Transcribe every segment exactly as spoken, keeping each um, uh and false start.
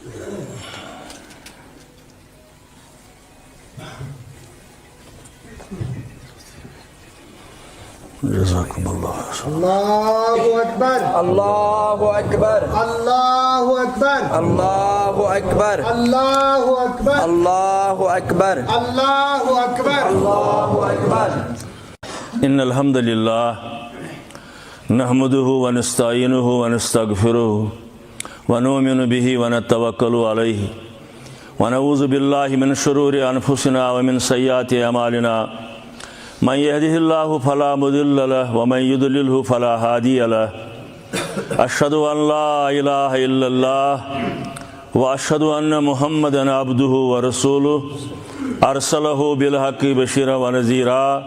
جزاکم اللہ۔ اللہ اکبر۔ اللہ اکبر۔ اللہ اکبر۔ اللہ اکبر۔ اللہ اکبر۔ اللہ اکبر۔ اللہ اکبر۔ اللہ اکبر۔ ان الحمد للہ نحمده ونستعینه ونستغفره ونؤمن به ونتوکل علیه ونعوذ بالله من شرور انفسنا ومن سیئات اعمالنا۔ من یهده الله فلا مضل له ومن یضلله فلا هادی له۔ اشهد ان لا اله الا الله واشهد ان محمدا عبده ورسوله ارسله بالحق بشیرا ونذیرا۔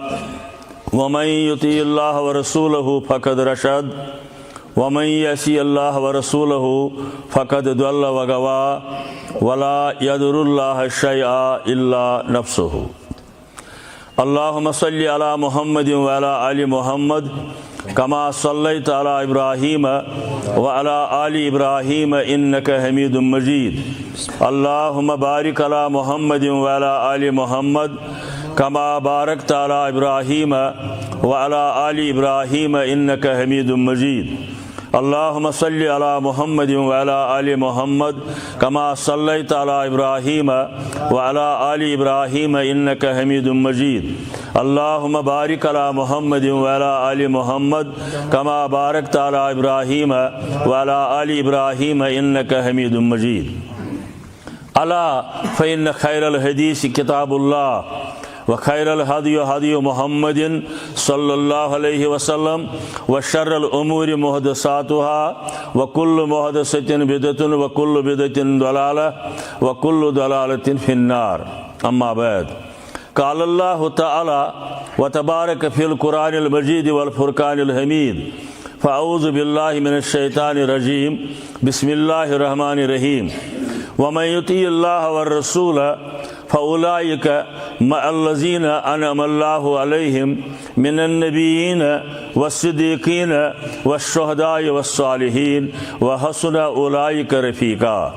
ومن یطع الله ورسوله فقد رشد ومن یعص الله ورسوله فقد ضل وغوی ولا یضر الله شیئا الا نفسه۔ اللهم صل على محمد وعلى آل محمد كما صليت على إبراهيم وعلى آل إبراهيم إنك حميد مجيد۔ اللهم بارك على محمد وعلى آل محمد كما باركت على إبراهيم وعلى آل إبراهيم إنك حميد مجيد۔ اللهم صل على محمد وعلى آل محمد كما صليت على إبراهيم وعلى آل إبراهيم إنك حميد مجيد۔ اللهم بارك على محمد وعلى آل محمد كما باركت على إبراهيم وعلى آل إبراهيم إنك حميد مجيد۔ ألا فإن خير الحديث كتاب الله، وخير الهدي هدي محمد صلى الله عليه وسلم، وشر الأمور محدثاتها، وكل محدثة بدعة، وكل بدعة ضلالة، وكل ضلالة في النار۔ أما بعد، قال الله تعالى وتبارك في القرآن المجيد والفرقان الحميد، فأعوذ بالله من الشيطان الرجيم۔ بسم الله الرحمن الرحيم۔ ومن يطع الله والرسول فأولئك مع الذين أنعم الله عليهم من النبيين والصديقين والشهداء والصالحين وحسن أولئك رفيقا۔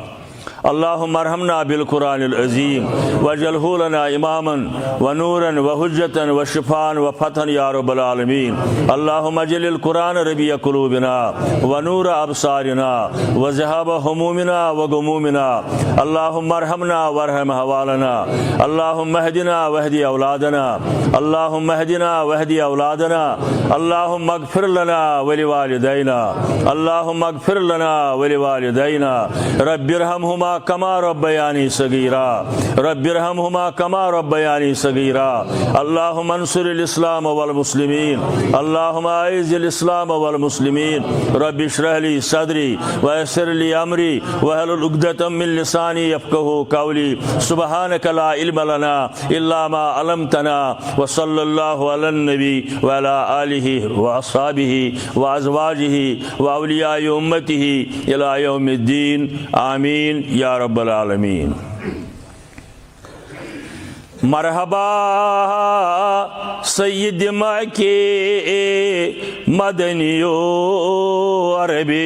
اللهم ارحمنا بالقرآن العظيم واجعله لنا إماما ونورا وحجة وشفاء وفتحا يا رب العالمين۔ اللهم اجعل القرآن ربيع قلوبنا ونور أبصارنا وذهاب همومنا وغمومنا۔ اللهم ارحمنا وارحم أحوالنا۔ اللهم اهدنا واهد أولادنا۔ اللهم اهدنا واهد أولادنا۔ اللهم اغفر لنا ولوالدينا۔ اللهم اغفر لنا ولوالدينا۔ رب ارحمهما كما ربياني صغيرا۔ رب ارحمهما كما ربياني صغيرا۔ اللهم انصر الإسلام والمسلمين۔ اللهم أعز الإسلام والمسلمين۔ رب اشرح لي صدري ويسر لي أمري واحلل عقدة من لساني يفقهوا قولي۔ سبحانك لا علم لنا إلا ما علمتنا۔ وصلى الله على النبي وعلى آله وأصحابه وأزواجه وأولياء أمته إلى يوم الدين۔ آمين يا رب العالمين۔ مرحبا سید مکہ مدنی و عربی۔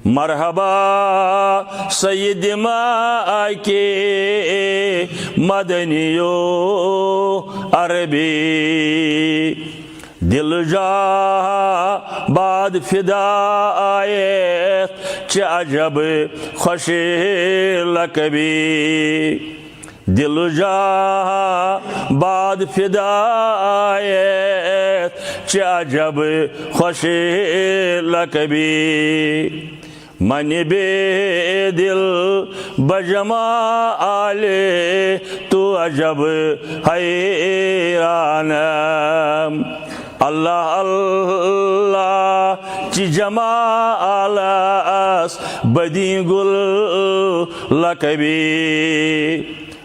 مرحبا سید مکہ مدنی و عربی۔ دل جا باد فدا آیت چہ عجب خوش لقبی۔ دل جا باد فدا آیت چہ عجب خوش لقبی۔ من بے دل بجما آلے تو عجب حیرانم۔ اللہ اللہ چہ جمالس بدی گل لقبی۔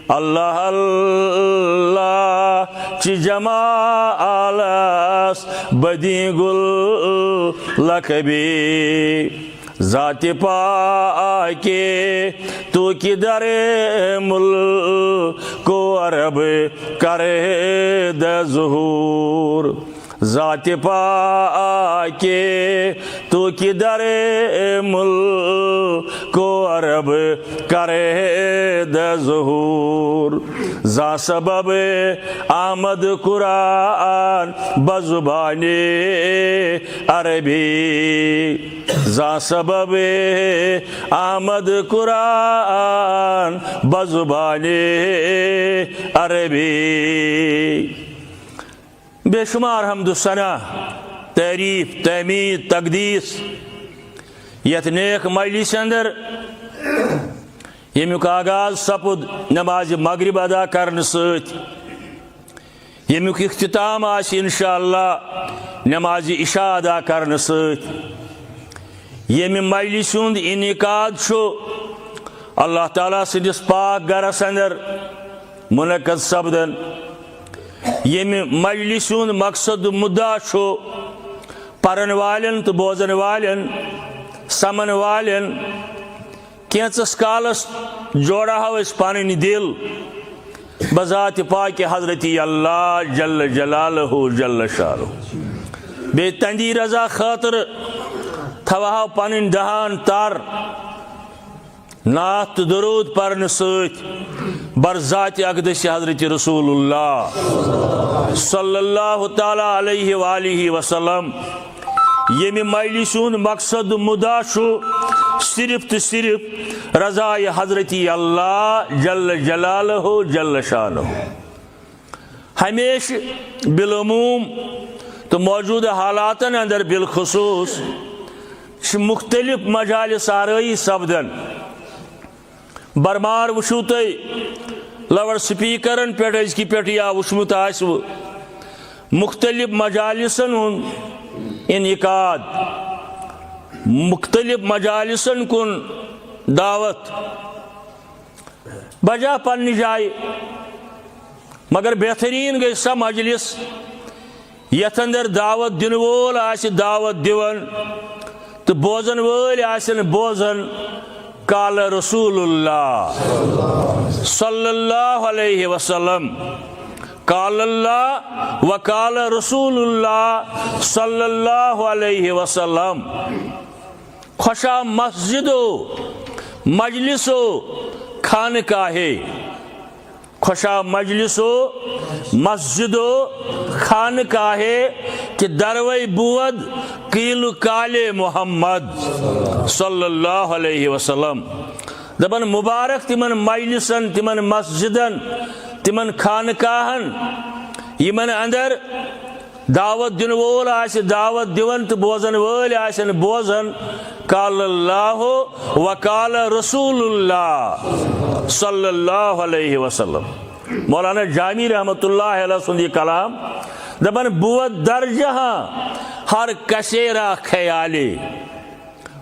اللہ اللہ چہ جمالس بدی گل لقبی۔ ذات پاکے تو کدھر ملک و عرب کرد ظہور۔ ذات پاکے تو کدھر ملک سبب کرے دے ظہور، زان سبب آمد قرآن بزبان عربی، زان سبب آمد قرآن بزبان عربی۔ بے شمار حمد و ثنا، تعریف، تحمید، تقدیس یتھ نیک مجلس اندر، ییٚمیُک آغاز سپُد نماز مغرب ادا کرنہٕ سۭتۍ، ییٚمیُک اختتام آسہِ انشاءاللہ نماز عشاء ادا کرنہٕ سۭتۍ، ییٚمہِ مجلسہِ ہُنٛد انعقاد چھُ اللہ تعالیٰ سٕنٛدِس پاک گرس اندر منعقد سپدان، ییٚمہِ مجلسہِ ہُنٛد مقصد مدعا چھُ پرن والٮ۪ن تہٕ بوزن والٮ۪ن، سمن والٮ۪ن، کینٛژس کالس جوڑاہو أسۍ پنٕنۍ دِل بذات پاک حضرت اللہ جل جلالہ جل شانہ۔ بیٚیہِ تہندی رضا خٲطرٕ تھاوہو پنٕنۍ دہان تر نعت تہٕ درود پرنہٕ سۭتۍ بر ذات اقدس حضرت رسول اللہ صلی اللہ تعالیٰ علیہ وآلہ وسلم۔ ییٚمہِ مجلسہِ ہُنٛد مقصد مدعا چھُ صرف تہٕ صرف رضایہِ حضرت اللہ جل جلالہ جل شانہ۔ ہمیشہٕ بالعموم تہٕ موجودٕ حالاتن اندر بالخصوص چھِ مختلف مجالس آرٲیی سپدان۔ برمار وٕچھِو تُہۍ، لاؤڈ سپیکرن پٮ۪ٹھ أزکہِ پٮ۪ٹھ یا وٕچھمُت آسِوٕ مختلف مجالسن ہُنٛد انعقاد، مختلف مجالسن کُن دعوت، بجا پننہِ جایہِ، مگر بہترین گٔے سۄ مجلس یتھ اندر دعوت دِنہٕ وول آسہِ دعوت دِوان تہٕ بوزن وٲلۍ آسن بوزان۔ قال رسول اللہ صلی اللہ علیہ وسلم، قال اللہ وقال رسول اللہ صلی اللہ علیہ وسلم۔ خوشا مسجد و مجلس و خانقاہ، خوشا مجلس و مسجد و خانقاہ کہ دروی بود قیل و قال محمد صلی اللہ علیہ وسلم۔ دپان مبارک تمن مجلسن، تمن مسجدن، تمن خانقاہن، یمن اندر دعوت دِنہٕ وول آسہِ دعوت دِوان تہٕ بوزن وٲلۍ آسن بوزان۔ قال اللہ وقال رسول اللہ صلی اللہ علیہ وسلم۔ مولانا جامی رحمت اللہ علیہ سُنٛد یہِ کلام دپان، بود در جہاں ہر کسے را خیالے،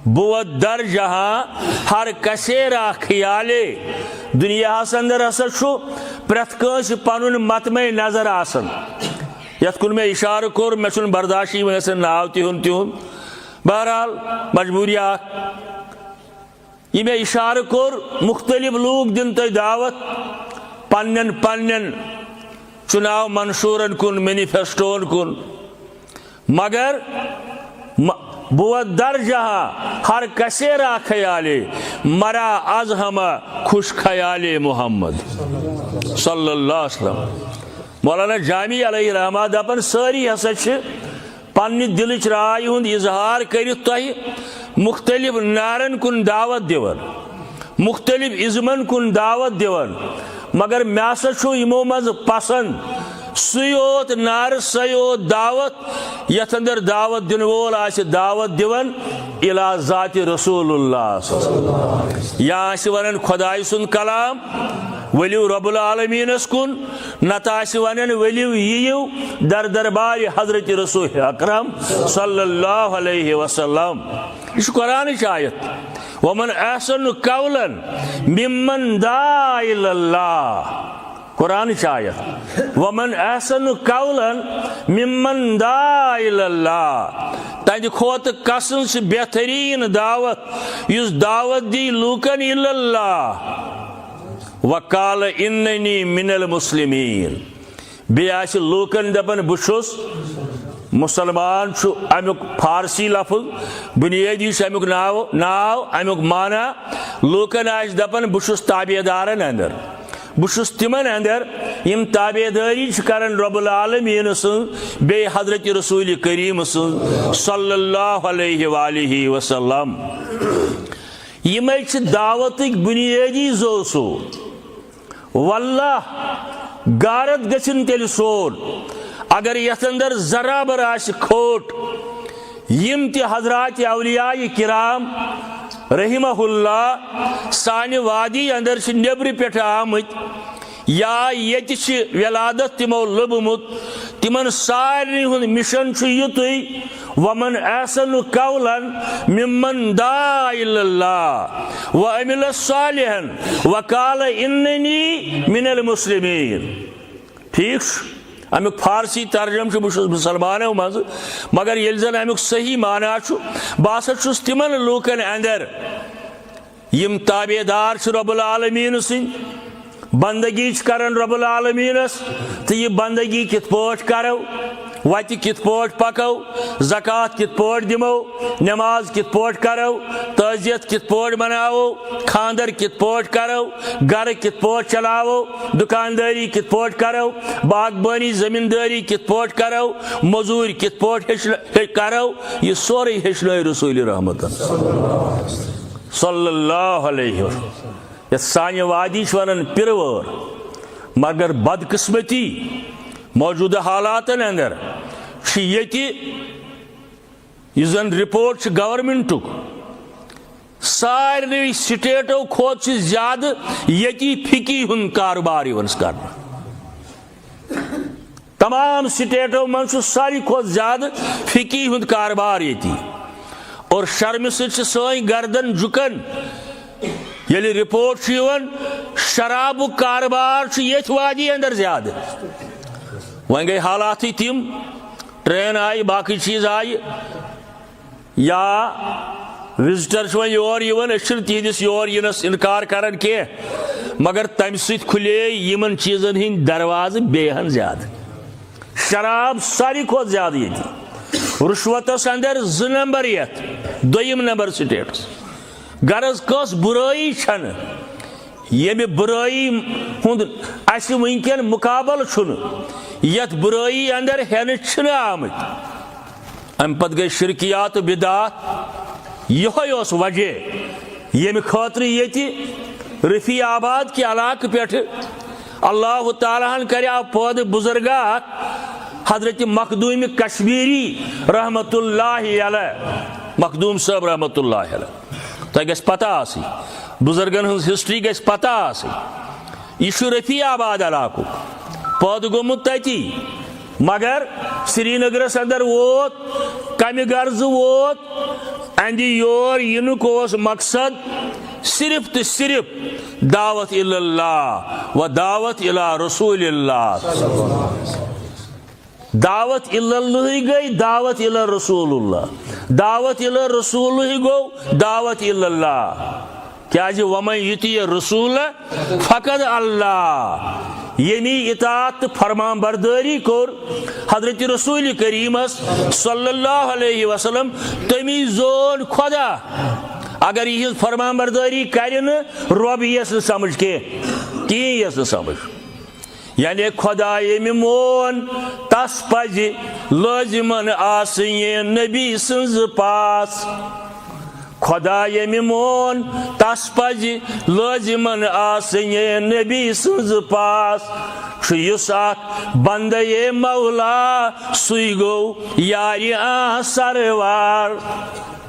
بود در جہاں ہر کسے را خیالے۔ دنیاہس اندر ہسا چھُ پرٛٮ۪تھ کٲنٛسہِ پنُن مطمع نظر آسان۔ یتھ کُن مےٚ اشارٕ کوٚر، مےٚ چھُنہٕ برداشٕے وۄنۍ آسان ناو تِہُنٛد تِہُنٛد۔ بہرحال، مجبوٗری اکھ۔ یہِ مےٚ اشارٕ کوٚر، مختلف لوٗکھ دِن تۄہہِ دعوت پننٮ۪ن پننٮ۪ن چُناو منشورن کُن، مینیفیسٹون کُن۔ مگر م-، بود در جہاں ہر کسے را خیالے، مرا از ہمہ خوش خیالے محمد صلی اللہ علیہ وسلم۔ مولانا جامی علیہ رحمہ دپان، سٲری ہسا چھِ پننہِ دلٕچ راے ہُنٛد اظہار کٔرِتھ تۄہہِ مختلف نعرن کُن دعوت دِوان، مختلف ازمن کُن دعوت دِوان، مگر مےٚ ہسا چھُ یِمو منٛز پسند سُے یوت نعرٕ، سۄے یوت دعوت، یتھ اندر دعوت دِنہٕ وول آسہِ دعوت دِوان الی ذات رسول اللہ صلی اللہ علیہ وسلم۔ یا آسہِ ونان خدایہِ سُنٛد کلام، ؤلِو رب العالمینس کُن، نتہٕ آسہِ ونان، ؤلِو یِیِو در دربارِ حضرت رسول اکرم صلی اللہ علیہ وسلم۔ یہِ چھُ قرآنٕچ آیت۔ ومن احسن قولا ممن دعا الی اللہ۔ قرآنٕچ آیت۔ ومن احسن قولا ممن دعا الی اللہ۔ تہنٛدِ کھۄتہٕ کس سٕنٛز چھِ بہتریٖن دعوت، یُس دعوت دی لوٗکن الی اللہ۔ وقال اننی من المسلمین۔ بیٚیہِ آسہِ لوٗکن دپان، بہٕ چھُس مسلمان چھُ امیُک فارسی لفظ، بنیٲدی چھُ امیُک ناو، ناو، امیُک معنی لوٗکن آسہِ دپان، بہٕ چھُس تابع دارن اندر، بہٕ چھُس تِمن اندر یِم تابع دٲری چھِ کران رب العالمین سٕنٛز، بیٚیہِ حضرت رسول کریم سٕنٛز صلی اللہ علیہ وآلہ وسلم۔ یِمے چھِ دعوتٕکۍ بنیٲدی زو سو۔ واللہ، غارت گژھن تیٚلہِ سون، اگر یتھ اندر ذرا بر آسہِ کھوٹ۔ یِم تہِ حضرات اولیاء کرام رحمہ اللہ سانہِ وادی اندر چھِ نیبرِ پٮ۪ٹھٕ آمٕتۍ، یا ییٚتہِ چھِ ولادت تِمو لٔبمُت، تِمن سارنٕے ہُنٛد مِشن چھُ یُتُے، ومن احسن قولا ممن دعا الی اللہ وعمل صالحا وقال اننی من المسلمین۔ ٹھیک چھُ، امیُک فارسی ترجمہٕ چھُ، بہٕ چھُس مسلمانو منٛزٕ، مگر ییٚلہِ زن امیُک صحیح معنی چھُ، بہٕ ہسا چھُس تِمن لوٗکن اندر یِم تابع دار چھِ رب العالمین سٕنٛدۍ، بندگی چھِ کران رب العالمینس، تہٕ یہِ بندگی کِتھ پٲٹھۍ کرو، وتہِ کِتھ پٲٹھۍ پکو، زکوٰۃ کِتھ پٲٹھۍ دِمو، نماز کِتھ پٲٹھۍ کرو، تعزیت کِتھ پٲٹھۍ مناوو، خاندر کِتھ پٲٹھۍ کرو، گرٕ کِتھ پٲٹھۍ چلاوو، دکاندٲری کِتھ پٲٹھۍ کرو، باغبٲنی زمیٖندٲری کِتھ پٲٹھۍ کرو، مزوٗرۍ کِتھ پٲٹھۍ ہیٚچھن-، ہے-، کرو، یہِ سورُے ہیٚچھنٲے رسول رحمتن۔ صلی اللہ علیہ وسلم۔ یتھ سانہِ وادی چھِ ونان پِروٲر، مگر بدقسمتی موجودٕ حالاتن اندر چھِ ییٚتہِ، یُس زن رپورٹ چھِ گورنمنٹُک، سارنٕے سٹیٹو کھۄتہٕ چھِ زیادٕ ییٚتی فقی ہُنٛد کاربار یِوان کرنہٕ۔ تمام سٹیٹو منٛز چھُ ساروی کھۄتہٕ زیادٕ فقی ہُنٛد کاربار ییٚتی۔ اور شرمہِ سۭتۍ چھِ سٲنۍ گردن جُکان، ییٚلہِ رپورٹ چھُ یِوان، شرابُک کاربار چھُ ییٚتھۍ وادی اندر زیادٕ۔ وۄنۍ گٔے حالاتٕے تِم، ٹرین آیہِ، باقٕے چیٖز آیہِ، یا وزٹر چھِ وۄنۍ یور یِوان، أسۍ چھِنہٕ تِہنٛدِس یور یِنس انکار کران کینٛہہ، مگر تمہِ سۭتۍ کھُلے یِمن چیٖزن ہٕنٛدۍ دروازٕ بیٚیہِ ہن زیادٕ۔ شراب ساروی کھۄتہٕ زیادٕ ییٚتہِ، رُشوتس اندر زٕ نمبر یتھ، دوٚیِم نمبر سٹیٹس۔ غرض، کۄس بُرٲیی چھنہٕ، ییٚمہِ بُرٲیی ہُنٛد اسہِ وٕنکیٚن مُقابلہٕ چھُنہٕ، یتھ بُرٲیی اندر ہٮ۪نہٕ چھِنہٕ آمٕتۍ؟ امہِ پتہٕ گٔے شرکیات و بدعات۔ یِہوٚے اوس وجہ، ییٚمہِ خٲطرٕ ییٚتہِ رفیع آباد کہِ علاقہٕ پٮ۪ٹھٕ اللہ تعالیٰ ہن کریاو پٲدٕ بُزرگا اکھ، حضرت مخدوم کشمیری رحمت اللہ علیہ، مخدوم صٲب رحمت اللہ علیہ۔ تۄہہِ گژھِ پتہ آسٕنۍ، بُزرگن ہٕنٛز ہسٹری گژھِ پتہ آسٕنۍ۔ یہِ چھُ رفیع آباد علاقُک، پٲدٕ گوٚمُت تٔتی، مگر سرینگرس اندر ووت، کمہِ غرضہٕ ووت؟ اندِ یور یِنُک اوس مقصد صرف تہٕ صرف دعوت الی اللہ و دعوت الی رسول اللہ۔ دعوت الی اللہ گٔے دعوت الی رسول اللہ، دعوت الی رسول گوٚو دعوت الی اللہ۔ کیازِ ومن یطیع رسول فقد اللہ، ییٚمی اطاعت تہٕ فرمان بردٲری کوٚر حضرت رسول کریمس صلی اللہ علیہ وسلم، تٔمی زون خدا۔ اگر یِہنٛز فرمان بردٲری کرِ نہٕ، رۄب یِیَس نہٕ سمجھ کینٛہہ، کِہیٖنۍ یِیَس نہٕ سمجھ۔ یعنی خدا ییٚمہِ مون، تس پزِ لٲزمن آسٕنۍ نبی سٕنٛز پاس۔ خدا ییٚمہِ مون، تس پزِ لٲزمن آسٕنۍ نبی سٕنٛز پاس۔ چھُ یُس اکھ بندے مولا، سُے گوٚو یارِ آ سروار۔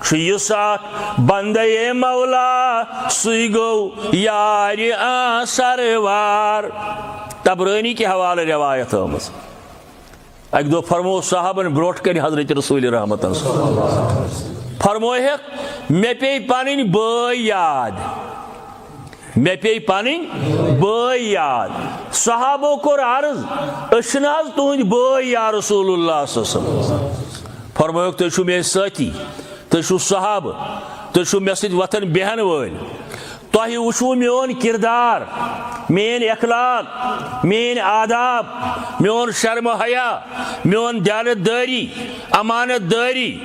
چھُ یُس اکھ بندے مولا، سُے گوٚو یارِ آ سروار۔ طبرانی کہِ حوالہٕ روایت آمٕژ۔ اکہِ دۄہ فرموو صحابن برونٛٹھ کنہِ حضرت رسول رحمتن صلی اللہ علیہ وسلم، فرمووہکھ، مےٚ پیٚیہِ پنٕنۍ بٲے یاد، مےٚ پیٚیہِ پنٕنۍ بٲے یاد۔ صحابو کوٚر عرض، أسۍ چھِنہٕ حظ تُہٕنٛدۍ بٲے یا رسول اللہ صلی اللہ علیہ وسلم؟ فرمووکھ، تُہۍ چھِو میٲنۍ سٲتھی، تُہۍ چھِو صحابہٕ، تُہۍ چھِو مےٚ سۭتۍ وۄتھان بیٚہن وٲلۍ۔ تۄہہِ وٕچھوٕ میون کردار، میٲنۍ اخلاق، میٲنۍ آداب، میون شرم و حیا، میون دیانت دٲری، امانت دٲری،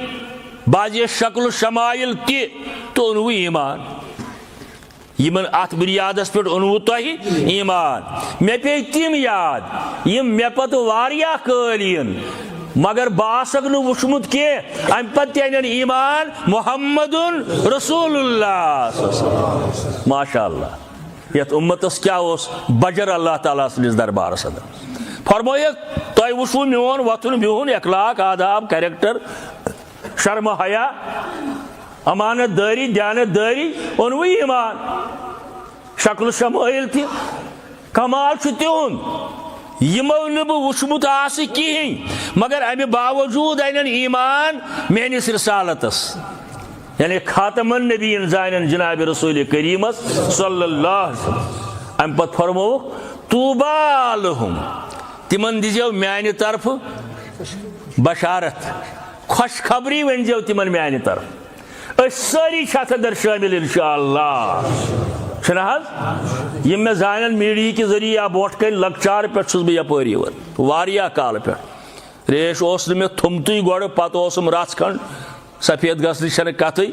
بعض شکل و شمایل تہِ، تہٕ اوٚنوٕ ایمان۔ یِمن اتھ بنیادس پٮ۪ٹھ اوٚنوٕ تۄہہِ ایمان۔ مےٚ پیٚیہِ تِم یاد، یِم مےٚ پتہٕ واریاہ کٲلۍ یِن، مگر بہٕ آسکھ نہٕ وُچھمُت کینٛہہ۔ امہِ پتہٕ تہِ انن ایمان محمد رسول اللہ۔ ماشاء اللہ، یتھ امتس کیٛاہ اوس بجر اللہ تعالیٰ سٕنٛدِس دربارس اندر۔ فرمٲیکھ، تۄہہِ وُچھوٕ میون وۄتھُن بِہُن، اخلاق، آداب، کریکٹر، شرم و حیا، امانت دٲری، دیانت دٲری، اوٚنوٕ ایمان۔ شکل شمٲیل تہِ کمال چھُ تِہُنٛد۔ یِمو نہٕ بہٕ وُچھمُت آسہٕ کِہیٖنۍ، مگر امہِ باوجوٗد انن ایمان میٲنِس رسالتس، یعنی خاتم النبیین زانن جناب رسول کریمس صلی اللہ علیہ وسلم۔ امہِ پتہٕ فرمووُکھ، طوبیٰ لہم، تِمن دیٖزیو میانہِ طرفہٕ بشارت، خۄشخبری ؤنۍزیو تِمن میانہِ طرفہٕ۔ أسۍ سٲری چھِ اتھ اندر شٲمِل انشاءاللہ۔ چھُنہ حظ؟ یِم مےٚ زانن میٖڈیا کہِ ذٔریعہٕ یا برونٛٹھ کنہِ لۄکچارٕ پٮ۪ٹھ چھُس بہٕ یپٲرۍ یِوان، واریاہ کالہٕ پٮ۪ٹھ۔ ریش اوس نہٕ مےٚ تھوٚمتُے گۄڈٕ، پتہٕ اوسُم رژھ کھنڈ، سفید گژھنٕچ چھنہٕ کتھٕے۔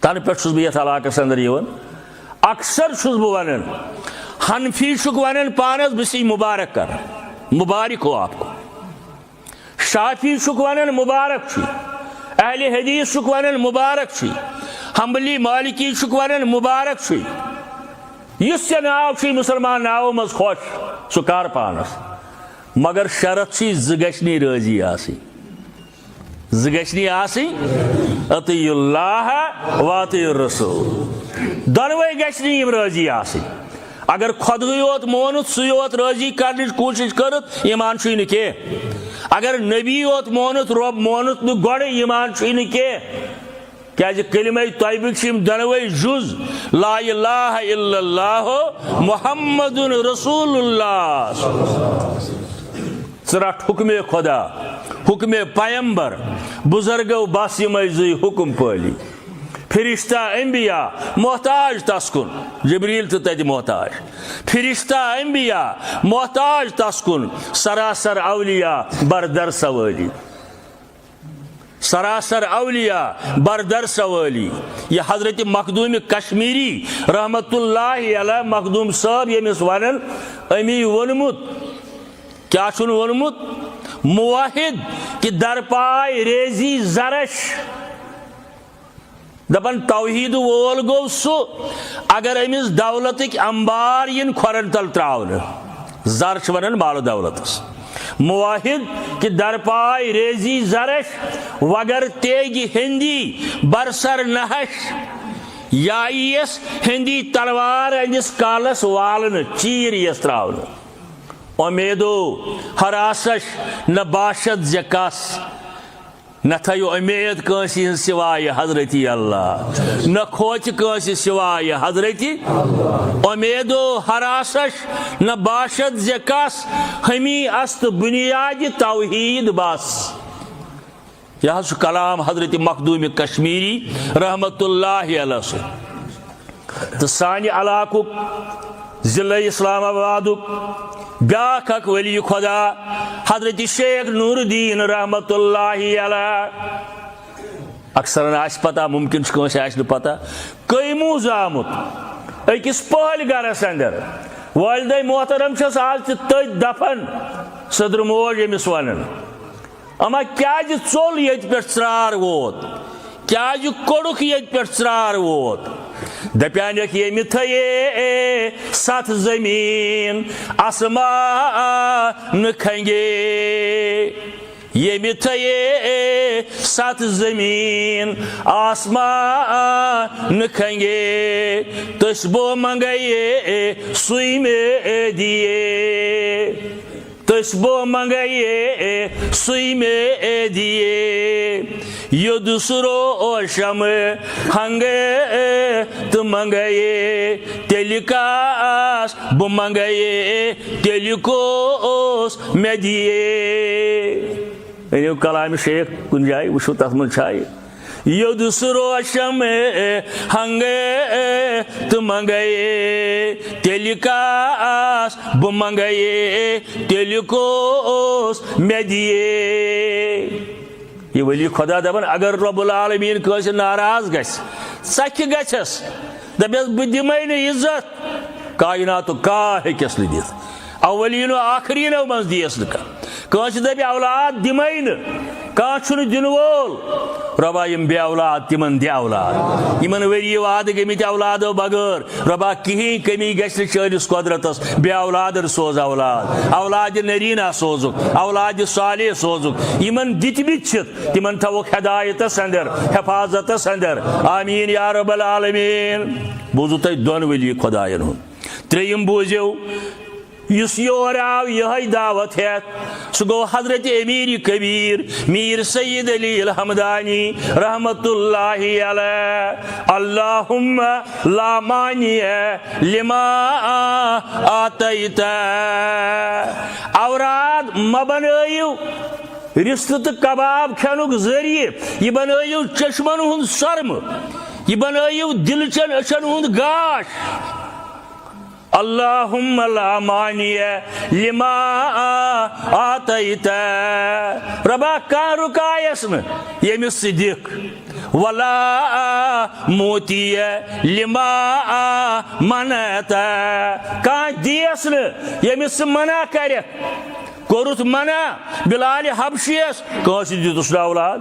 تنہٕ پٮ۪ٹھ چھُس بہٕ یتھ علاقس اندر یِوان۔ اکثر چھُس بہٕ ونان، حنفی چھُکھ ونان پانس، بہٕ چھُسے مبارک کران، مبارک ہو آپ کو۔ شافعی چھُکھ ونان مبارک چھُے، اہل حدیث چھُکھ ونان مبارک چھُے، حنبلی مالکی چھُکھ ونان مبارک چھُے۔ یُس ژےٚ ناو چھُے مُسلمان ناوو منٛز خۄش، سُہ کر پانس۔ مگر شرط چھُے، زٕ گژھِ نہٕ راضی آسٕنۍ۔ زٕ گژھِ نہٕ آسٕنۍ، اطیعوا اللہ و اطیعوا الرسول۔ دۄنوَے گژھِ نہٕ یِم رٲضی آسٕنۍ۔ اگر خۄدہٕے یوت مونُتھ، سُے یوت رٲضی کرنٕچ کوٗشِش کٔرٕتھ، ایمان چھُے نہٕ کینٛہہ۔ اگر نبی یوت مونُتھ، رۄب مونُتھ نہٕ گۄڈٕ، ایمان چھُے نہٕ کینٛہہ۔ کیازِ کلمہ طیبہ چھِ یِم دۄنوَے جُز، لا الہ الا اللہ محمد رسول اللہ۔ ژٕ رٹھ حکمِ خدا، حکمِ پیمبر، بزرگو بس یِمے زٕے حکم پٲلی۔ فرشتہ انبیاء محتاج تس کُن، جبریل تہِ تتہِ محتاج۔ فرشتہ انبیاء محتاج تس کُن، سراسر اولیاء بردر سوٲلی۔ سراسر اولیاء بردر سوٲلی۔ یہ حضرت مخدوم کشمیری رحمت اللہ علیہ، مخدوم صٲب ییٚمِس ونان، أمی ووٚنمُت، کیٛاہ چھُن ووٚنمُت؟ موحد کہ در پای ریزی زرش۔ دپان توحید وول گوٚو سُہ، اگر أمِس دولتٕکۍ انبار یِن کھۄرن تل تراونہٕ۔ زر چھِ ونان مال و دولتس۔ موحد کہ در پای ریزی زرش، وگر تیگِ ہندی بر سر نہش۔ یا یِیَس ہندی تلوار أمِس کالس والنہٕ، چیٖر یِیَس تراونہٕ۔ امیدو ہراسش نہ باشد زِ کس۔ نہ تھٲیِو اُمید کٲنٛسہِ ہٕنٛز سوائے حضرتی اللہ، نہ کھوژِ کٲنٛسہِ سوائے حضرتی۔ اُمید و ہراسش نہ باشد زِ کس، ہمی است بنیاد توحید بس۔ یہ حظ چھُ کلام حضرت مخدوم کشمیری رحمت اللہ علیہ سُنٛد۔ تہٕ سانہِ علاقُک، ضلع اسلام آبادُک بیٛاکھ اکھ ولی خدا حضرت شیخ نور الدین رحمت اللہ علیہ۔ اکثرن آسہِ پتہ، ممکن چھُ کٲنٛسہِ آسہِ نہٕ پتہ، کٔمۍ اوس آمُت أکِس پہلۍ گرس اندر۔ والدہ محترم چھس آز تہِ تٔتھۍ دفن، سٔدرٕ موج أمِس ونان۔ اما کیازِ ژوٚل ییٚتہِ پٮ۪ٹھ ژرار ووت؟ کیازِ کوٚڑُکھ ییٚتہِ پٮ۪ٹھ ژرار ووت؟ دپیانکھ، ییٚمہِ تھٲیے ستھ زٔمیٖن آسمان کھنگے، ییٚمہِ تھٲیے ستھ زٔمیٖن آسمان کھنگے، تٔسۍ بو منگے سُے مےٚ دیے۔ تٔسۍ بو منگے سُے مےٚ دیے۔ یوٚدُس روشم ہنگے تہٕ منگے، تیٚلہِ کاس بہٕ منگے، تیٚلہِ کوس مےٚ دیے۔ أنِو کلامِ شیخ کُنہِ جایہِ، وٕچھِو تَتھ منٛز چھا یہِ۔ یوٚدُس روشم ہنگے منگے تیٚلہِ کاس، بہٕ منگے تیٚلہِ کُس مےٚ دِیے۔ یہِ ولی خدا دپان، اگر رب العالمین کٲنٛسہِ ناراض گژھِ، ژکھِ گژھٮ۪س، دپٮ۪س، بہٕ دِمے نہٕ عزت، کائناتُک کانٛہہ ہیٚکٮ۪س نہٕ دِتھ۔ اولین و آخرینو منٛز دِیَس نہٕ کانٛہہ۔ کٲنٛسہِ دَپہِ اولاد دِمَے نہٕ، کانٛہہ چھُنہٕ دِنہٕ وول۔ رۄبا، یِم بے اولاد، تِمن دِ اولاد۔ یِمن ؤری وادٕ گٔمٕتۍ اولادو بغٲر، رۄبا، کِہیٖنۍ کٔمی گژھِ نہٕ چٲنِس قۄدرتس۔ بے اولادن سوز اولاد، اولادِ نریٖنا سوزُکھ، اولادِ صالح سوزُکھ۔ یِمن دِتمٕتۍ چھِتھ، تِمن تھاوُکھ ہدایتس اندر، حفاظتس اندر۔ آمین یا رب العالمین۔ بوٗزُو تۄہہِ دۄن ولی خداین ہُنٛد۔ ترٛیٚیِم بوٗزِو، یُس یور آو، یِہوٚے دعوت ہٮ۪تھ، سُہ گوٚو حضرت امیر کبیر، میر سید علی الحمدانی رحمت اللہ علیہ۔ اللہم لا مانع لما آتیت۔ اوراد مہ بنٲیِو رِستہٕ تہٕ کباب کھٮ۪نُک ذٔریعہٕ، یہِ بنٲیِو چشمن ہُنٛد سۄرمہٕ، یہِ بنٲیِو دِلہٕ چٮ۪ن أچھن ہُنٛد گاش۔ اللہم لا مانع لما آتیت۔ رۄبا، کانٛہہ رُکایس نہٕ ییٚمِس ژٕ دِکھ۔ ولا معطی لما منعت۔ کانٛہہ دِیَس نہٕ ییٚمِس ژٕ منع کرکھ۔ کوٚرُتھ منع بلال حبشیَس، کٲنٛسہِ دیُتُس نہٕ اولاد۔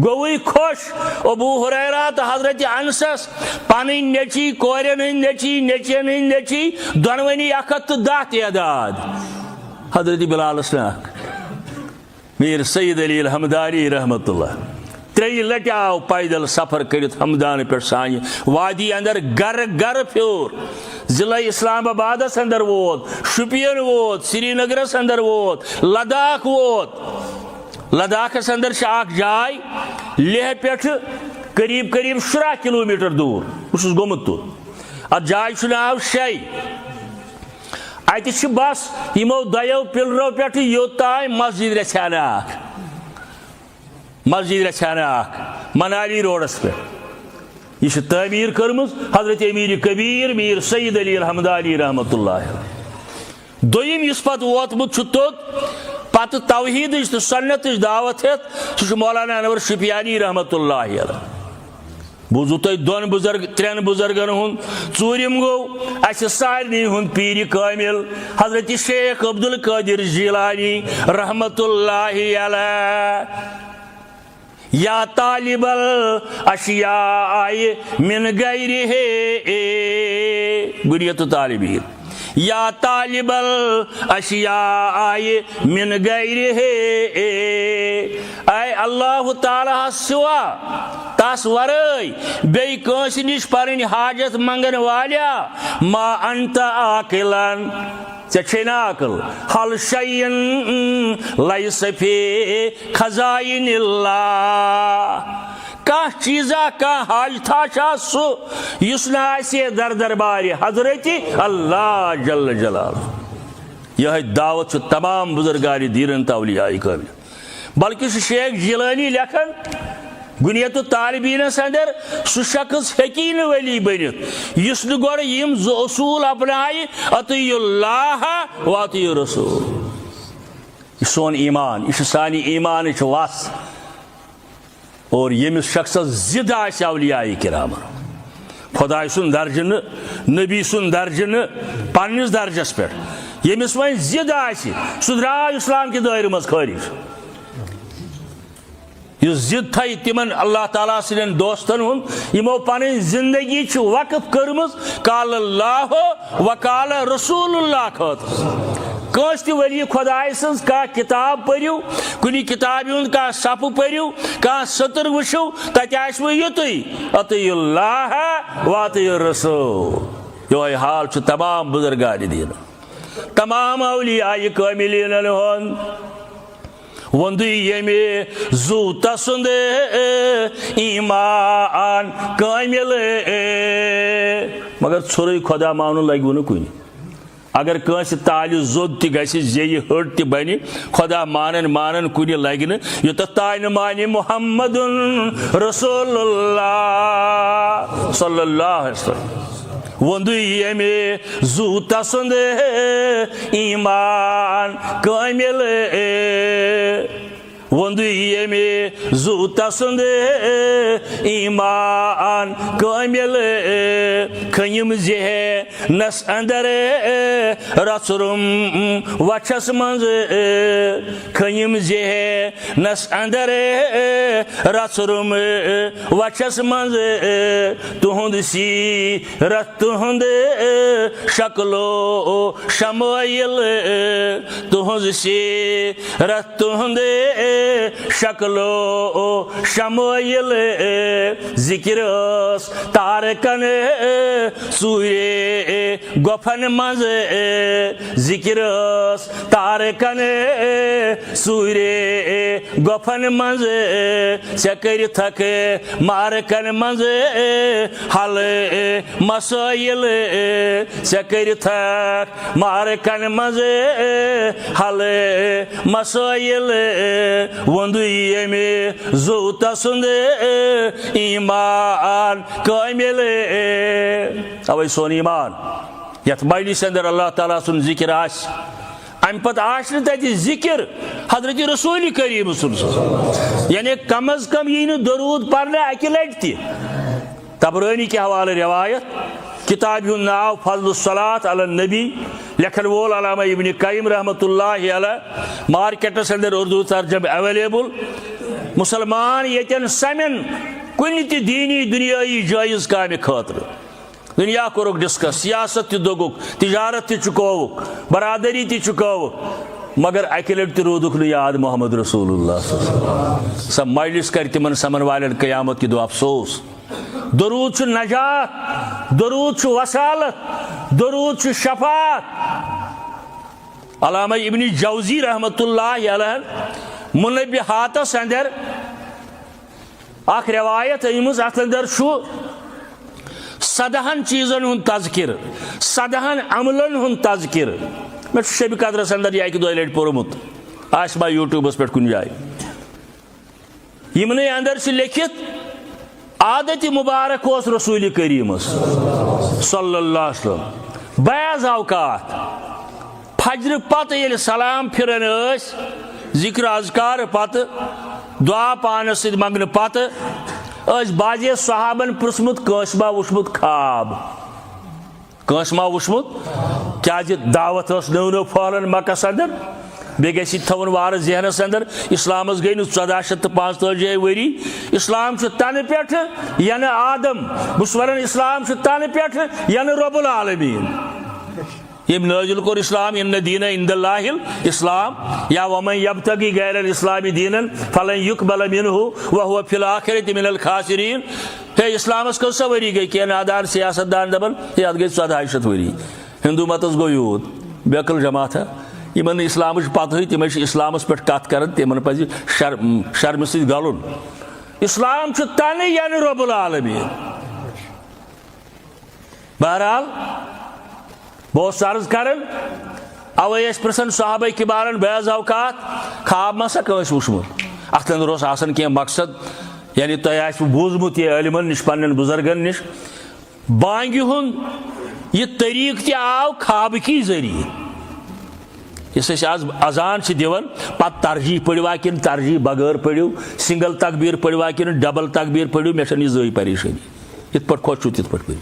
گوٚوٕے خۄش ابو ہریرہ تہٕ حضرت انسس، پنٕنۍ نیٚچی، کورٮ۪ن ہٕنٛدۍ نیٚچی، نیٚچوٮ۪ن ہٕنٛدۍ نیٚچی، دۄنوٕنی اکھ ہتھ تہٕ دَہ تعداد۔ حضرت بلالس نہٕ اکھ۔ میر سید علی الحمدانی رحمت اللہ ترٛیٚیہِ لٹہِ آو پیدل سفر کٔرِتھ ہمدانہٕ پٮ۪ٹھ سانہِ وادی اندر گرٕ گرٕ پھیوٗر۔ ضلع اسلام آبادس اندر ووت، شوپین ووت، سرینگرس اندر ووت، لداخ ووت۔ لداخس اندر چھِ اکھ جاے لیہہ پٮ۪ٹھٕ قریب قریب شُراہ کلوٗمیٹر دوٗر۔ بہٕ چھُس گوٚمُت توٚت۔ اتھ جایہِ چھُ ناو شے۔ اتہِ چھِ بس یِمو دۄیو پلرو پٮ۪ٹھٕ یوٚت تام مسجد رژھِ ہنا اکھ۔ مسجد رژھِ ہنا اکھ منالی روڈس پٮ۪ٹھ۔ یہِ چھِ تعمیٖر کٔرمٕژ حضرت امیر کبیر میر سید علی الحمدانی رحمت اللہ علیہ۔ دوٚیِم یُس پتہٕ ووتمُت چھُ توٚت، پتہٕ توحیدٕچ تہٕ سنتٕچ دعوت ہٮ۪تھ، سُہ چھُ مولانا انور شُپیانی رحمت اللہ علیہ۔ بوٗزِو تُہۍ دۄن بُزرگ، ترٛٮ۪ن بُزرگن ہُنٛد۔ ژوٗرِم گوٚو اَسہِ سارنٕے ہُنٛد پیٖرِ کٲمِل حضرت شیخ عبدالقادر جیلانی رحمت اللہ علیہ۔ یا طالب الاشیاء من غیرہ، بنیت طالبین۔ یا طالب الاشیاء من غیرہ، اے اللہ تعالیٰ ہس سوا، تس ورٲے بیٚیہِ کٲنٛسہِ نِش پنٕنۍ حاجت منگن والیا، ما انت عاقلا، ژےٚ چھے نا عقل؟ حل شیء لیس فی خزائن اللہ۔ کانٛہہ چیٖزا، کانٛہہ حاجتھا چھا سُہ یُس نہٕ آسہِ در دربارِ حضرت اللہ جل جلالہ؟ یِہوٚے دعوت چھُ تمام بزرگان دیٖنن تہٕ اولیاء کاملن۔ بلکہ چھُ شیخ جیلانی لیکھان، بنیت طالبینس اندر، سُہ شخص ہیٚکی نہٕ ولی بٔنِتھ یُس نہٕ گۄڈٕ یِم زٕ اصوٗل اپنایہِ، اطیعوا اللہ و اطیعوا الرسول۔ یہِ سون ایمان، یہِ چھُ سانہِ ایمانٕچ وَس۔ اور ییٚمِس شخصس ضد آسہِ اولیاء کرامن، خداے سُنٛد درجہٕ نہٕ، نبی سُنٛد درجہٕ نہٕ، پننِس درجس پٮ۪ٹھ ییٚمِس وۄنۍ ضد آسہِ، سُہ درٛاو اسلام کہِ دٲیرٕ منٛز خٲرج۔ یُس ضد تھایہِ تِمن اللہ تعالیٰ سٕنٛدٮ۪ن دوستن ہُنٛد، یِمو پنٕنۍ زندگی چھِ وقف کٔرمٕژ قال اللہ و قال رسول اللہ خٲطرٕ۔ کٲنٛسہِ تہِ ولی خداے سٕنٛز کانٛہہ کتاب پٔرِو، کُنہِ کتابہِ ہُنٛد کانٛہہ صفہٕ پٔرِو، کانٛہہ سطر وٕچھِو، تتہِ آسِوٕ یُتُے، اطیعوا اللہ و اطیعوا الرسول۔ یِہوٚے حال چھُ تمام بزرگانِ دیٖن، تمام اولیاء کاملینن ہُنٛد۔ ووٚندُے ییٚمہِ زُو تسُنٛد ایمان کٲمِل۔ مگر ژھوٚرُے خدا مانُن لگِوٕ نہٕ کُنہِ۔ اگر کٲنٛسہِ تالہِ زوٚد تہِ گژھِ، زیٚیہِ ۂٹ تہِ بنہِ، خدا مانن مانن کُنہِ لگہِ نہٕ، یوٚتتھ تانۍ نہٕ مانہِ محمد رسول اللہ صلی اللہ علیہ وسلم۔ ووٚندُے ییٚمہِ زُو تسُنٛد ایمان کٲمِل۔ ووٚندُے ییٚمہِ زُو تسُنٛد ایمان کٲمِل۔ کھٔنِم ذہنس اندر رژھرُم وچھس منٛز۔ کھٔنِم ذہنس اندر رژھرُم وچھس منٛز۔ تُہُنٛد سیرت، تُہُنٛد شکلو شمٲیِل، تُہٕنٛز سیرت، تُہُنٛد شکلو شمٲیِل۔ ذکر ٲس تارکن ژوٗرے گۄپھن منٛز، ذکر ٲس تارکن ژوٗرے گۄپھن منٛز۔ ژےٚ کٔرِتھکھ مارکن منٛز حل مسٲیِل، ژےٚ کٔرِتھکھ مارکن منٛز حل مسٲیِل۔ ووٚندُے ییٚمہِ زُو تسُنٛد ایمان کٲمِل۔ اوے سون ایمان یتھ مجلسہِ اندر اللہ تعالیٰ سُنٛد ذکر آسہِ، امہِ پتہٕ آسہِ نہٕ تتہِ ذکر حضرت رسول کریم صلی اللہ علیہ وسلم، یعنی کم از کم یی نہٕ درود پرنہٕ اکہِ لٹہِ تہِ۔ طبرانی کہِ حوالہٕ روایت، کتابہِ ہُنٛد ناو فضل الصلاۃ علی النبی، لیکھن وول علامہ ابن قیم رحمۃ اللہ علیہ، مارکیٹس اندر اردو ترجمہٕ اویلیبل۔ مسلمان ییٚتٮ۪ن سمن کُنہِ تہِ دینی دنیٲیی جٲیز کامہِ خٲطرٕ۔ دنیا کوٚرُکھ ڈسکس، سیاست تہِ دوٚگُکھ، تجارت تہِ چُکووُکھ، برادری تہِ چُکووُکھ، مگر اکہِ لٹہِ تہِ روٗدُکھ نہٕ یاد محمد رسول اللہ صلی اللہ علیہ وسلم۔ سۄ مجلس کرِ تِمن سمن والٮ۪ن قیامت کہِ دۄہ افسوس۔ درود چھُ نجات، درود چھُ وسالت، درود چھُ شفاعت۔ علامہ ابن جوزی رحمۃ اللہ علیہ منبہاتس اندر اکھ روایت أنمٕژ، اتھ اندر چھُ سدہن چیزن ہُنٛد تذکر، سدہن عملن ہُنٛد تذکر۔ مےٚ چھُ شبِ قدرس اندر یہِ اکہِ دۄیہِ لٹہِ پوٚرمُت، آسہِ ما YouTubeس پٮ۪ٹھ کُنہِ جایہِ۔ یِمنٕے اندر چھُ لیکھِتھ، عادت مبارک اوس رسول کریمس صلی اللہ علیہ وسلم بعض اوقات فجرٕ پتہٕ ییٚلہِ سلام پھِران ٲسۍ، ذکر اذکار پتہٕ، دعا پانس سۭتۍ منگنہٕ پتہٕ، ٲسۍ بعضے صحابن پرژھمُت، کٲنٛسہِ ما وُچھمُت خواب؟ کٲنٛسہِ ما وُچھمُت؟ کیازِ دعوت ٲس نٔو نٔو پھٔہلان مکس اندر۔ بیٚیہِ گژھِ یہِ تھاوُن وارٕ ذہنس اندر، اسلامس گٔے نہٕ ژۄداہ شیٚتھ تہٕ پانٛژتٲجی ؤری۔ اسلام چھُ تنہٕ پٮ۪ٹھٕ ینہٕ آدم۔ بہٕ چھُس ونان، اسلام چھُ تنہٕ پٮ۪ٹھٕ ینہٕ رب العالمین۔ ییٚمۍ نٲزِل کوٚر اسلام، ان الدین عند اللہ الاسلام، یا ومن یبتغی غیر الاسلام دینا فلن یقبل منہ وہو فی الآخرۃ من الخاسرین۔ ہے، اسلامس کٔژ سا ؤری گٔے؟ کینٛہہ نادان سیاست دان دپان، ہے، اتھ گٔے ژۄداہ شیٚتھ ؤری۔ ہندو متس گوٚو یوٗت۔ بیقل جماعت ہا، یِمن نہٕ اسلامٕچ پتہٕے، تِمے چھِ اسلامس پٮ۪ٹھ کتھ کران، تِمن پزِ شر-، شرمہِ سۭتۍ گلُن۔ اسلام چھُ تنہٕ ینہٕ رب العالمین۔ بہرحال، بہٕ اوسُس عرض کران، اوے ٲسۍ پرژھان صحابہ کبارن بعض اوقات، خواب ما سا کٲنٛسہِ وُچھمُت؟ اتھ اندر اوس آسان کینٛہہ مقصد، یعنی تۄہہِ آسِوٕ بوٗزمُت یہِ عٲلمن نِش، پننٮ۪ن بُزرگن نِش۔ بانگہِ ہُنٛد یہِ طریٖقہٕ تہِ آو خوابہٕ کی ذٔریعہٕ۔ یُس أسۍ آز اذان چھِ دِوان، پتہٕ ترجیح پٔرِوا کِنہٕ ترجیح بغٲر پٔرِو، سنگل تکبیر پٔرِوا کِنہٕ ڈبل تکبیر پٔرِو، مےٚ چھَنہٕ یہِ زٕہٕے پریشٲنی۔ یِتھ پٲٹھۍ خۄش چھُو تِتھ پٲٹھۍ پٔرِو۔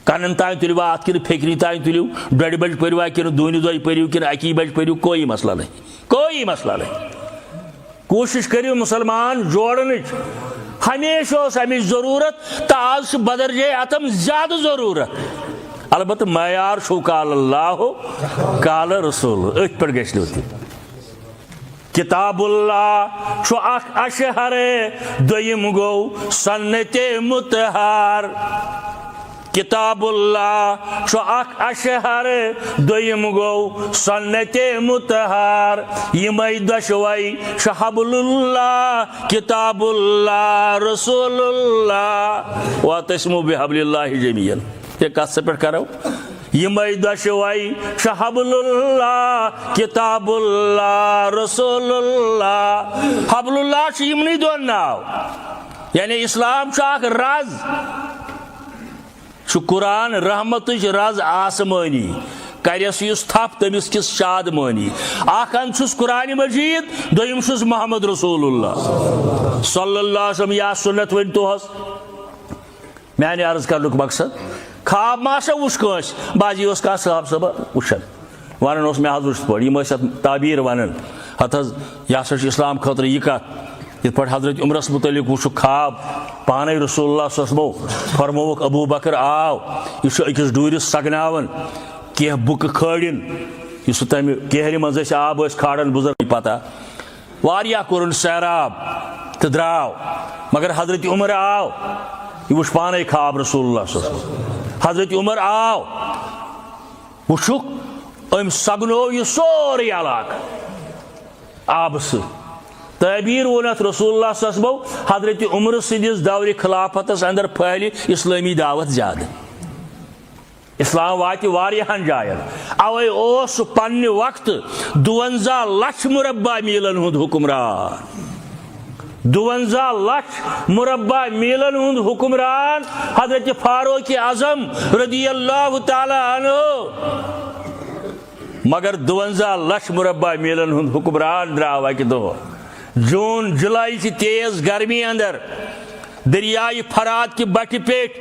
کنن تام تُلوا اتھ کِنہٕ فکرِ تام تُلِو، ڈۄڈِ بجہِ پٔرِوا کِنہٕ دوٗنہِ دۄہہِ پٔرِو کِنہٕ اکی بجہِ پٔرِو، کوئی مسئلہ نہیں، کوئی مسئلہ نہیں۔ کوٗشِش کٔرِو مُسلمان جوڑنٕچ۔ ہمیشہِ اوس امِچ ضروٗرت تہٕ آز چھُ بدر جے اتم زیادٕ ضروٗرت۔ البتہ معیار چھُو قال اللہ، قال رسول، أتھۍ پٮ۪ٹھ گژھِ نہٕ تہِ۔ کتاب اللہ چھُ اکھ اشہر، دوٚیِم گوٚو سنت مطہر۔ کتاب اللہ چھُ اکھ اشہر، دوٚیِم گوٚو سنت مطہر۔ یِمے دۄشوے چھِ حبل اللہ، کتاب اللہ، رسول اللہ۔ واعتصموا بحبل اللہ جمیعا۔ یہِ کتھ سا پٮ۪ٹھ کرو؟ یِمے دۄشوے چھِ حبل اللہ، کتاب اللہ، رسول اللہ۔ حبل اللہ چھُ یِمنٕے دۄن ناو۔ یعنی اسلام چھُ اکھ رز، چھُ قرآن رحمتٕچ رز آسمٲنی، کرٮ۪س یُس تھپھ تٔمِس کِس شادمٲنی۔ اکھ اَنٛد چھُس قرآن مجید، دوٚیِم چھُس محمد رسول اللہ صلی اللہ علیہ وسلم۔ یا سُنت ؤنۍ توہَس۔ میانہِ عرض کرنُک مقصد، خواب ما آسان وُچھ کٲنٛسہِ، بعضی اوس کانٛہہ صٲب صٲب وُچھان، ونان اوس، مےٚ حظ وُچھ یِتھ پٲٹھۍ، یِم ٲسۍ اتھ تعبیٖر ونان، ہتہٕ حظ، یہِ ہسا چھُ اسلام خٲطرٕ یہِ کتھ۔ یِتھ پٲٹھۍ حضرت عمرس متعلق وُچھُکھ خواب، پانے رسول اللہ صلی اللہ علیہ وسلمو فرمووُکھ، ابو بکر آو، یہِ چھُ أکِس ڈوٗرِس سگناوان، کینٛہہ بُکہٕ کھٲڑِن، یُس سُہ تمہِ کیہرِ منٛز ٲسۍ آب ٲسۍ کھالان، بُزرگ پتہ۔ واریاہ کوٚرُن سیراب تہٕ درٛاو، مگر حضرت عمر آو، یہِ وُچھ پانے خواب رسول اللہ صلی اللہ علیہ وسلم۔ حضرت عمر آو، وُچھُکھ، أمۍ سۄگنوو یہِ سورُے علاقہٕ آبہٕ سۭتۍ۔ تعبیٖر ووٚن اَتھ رسول اللہ صلی اللہ علیہ وسلمو، حضرت عمر سٕنٛدِس دورِ خلافتس اندر پھٔہلہِ اسلٲمی دعوت زیادٕ۔ اسلام واتہِ واریاہن جاین۔ اوے اوس سُہ پننہِ وقتہٕ دُونزہ لچھ مربع میلن ہُنٛد حکمران۔ دُونزہ لچھ مربع میلن ہُنٛد حکمران حضرت فاروق اعظم رضی اللہ تعالیٰ عنہ۔ مگر دُونزہ لچھ مربع میلن ہُنٛد حکمران درٛاو اکہِ دۄہ۔ جون جولائی چہِ تیز گرمی اندر دریائے فرات کہِ بٹھِ پٮ۪ٹھ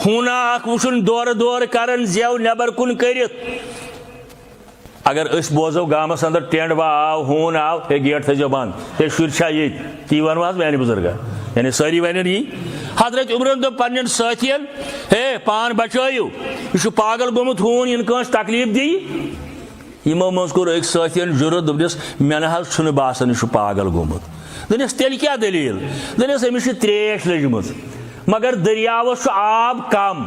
ہوٗنہ اکھ وُچھُن دورٕ دورٕ کران زٮ۪و نٮ۪بر کُن کٔرِتھ۔ اگر أسۍ بوزو گامس اندر ٹینٹ با آو، ہوٗن آو، ہے گیٹ تھٲیزیو بند، ہے شُرۍ چھا ییٚتۍ، تی ونو حظ میانہِ بُزرگا۔ یعنی سٲری ونن یی۔ حضرت عمرن دوٚپ پننٮ۪ن سٲتھین، ہے پان بچٲیِو، یہِ چھُ پاگل گوٚمُت ہوٗن، یِنہٕ کٲنٛسہِ تکلیف دِیہِ۔ یِمو منٛز کوٚر أکۍ سٲتھین جُرت، دوٚپنس، مےٚ نہ حظ چھُنہٕ باسان یہِ چھُ پاگل گوٚمُت۔ دوٚپنس، تیٚلہِ کیٛاہ دٔلیٖل؟ دوٚپنس، أمِس چھِ ترٛیش لٔجمٕژ، مگر دٔریاوس چھُ آب کم،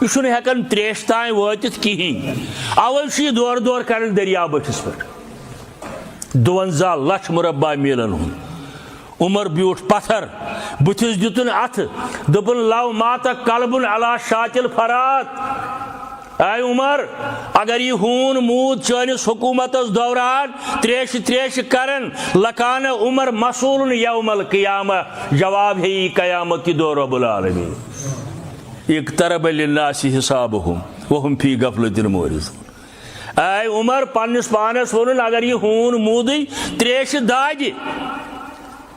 یہِ چھُنہٕ ہٮ۪کان ترٛیشہِ تام وٲتِتھ کِہیٖنۍ، اوے چھُ یہِ دورٕ دورٕ کران دٔریاو بٔٹھِس پٮ۪ٹھ۔ دُونزہ لچھ مربع میلن ہُنٛد۔ عمر بیوٗٹھ پتھر، بُتھِس دِتُن اتھٕ، دوٚپُن، لو مات قلب علی شاطئ الفرات۔ اے عمر، اگر یہِ ہوٗن موٗد چٲنِس حکوٗمتس دوران تریشہِ تریشہِ کرن، لکان عمر مسئول یوم القیامہ، جواب ہیٚیہِ قیامت کہِ دۄہ رب العالمین۔ اقترب للناس حسابهم وهم فی غفلة معرضون۔ اے عمر، پننِس پانس ووٚنُن، اگر یہِ ہوٗن موٗدٕے تریشہِ دادِ،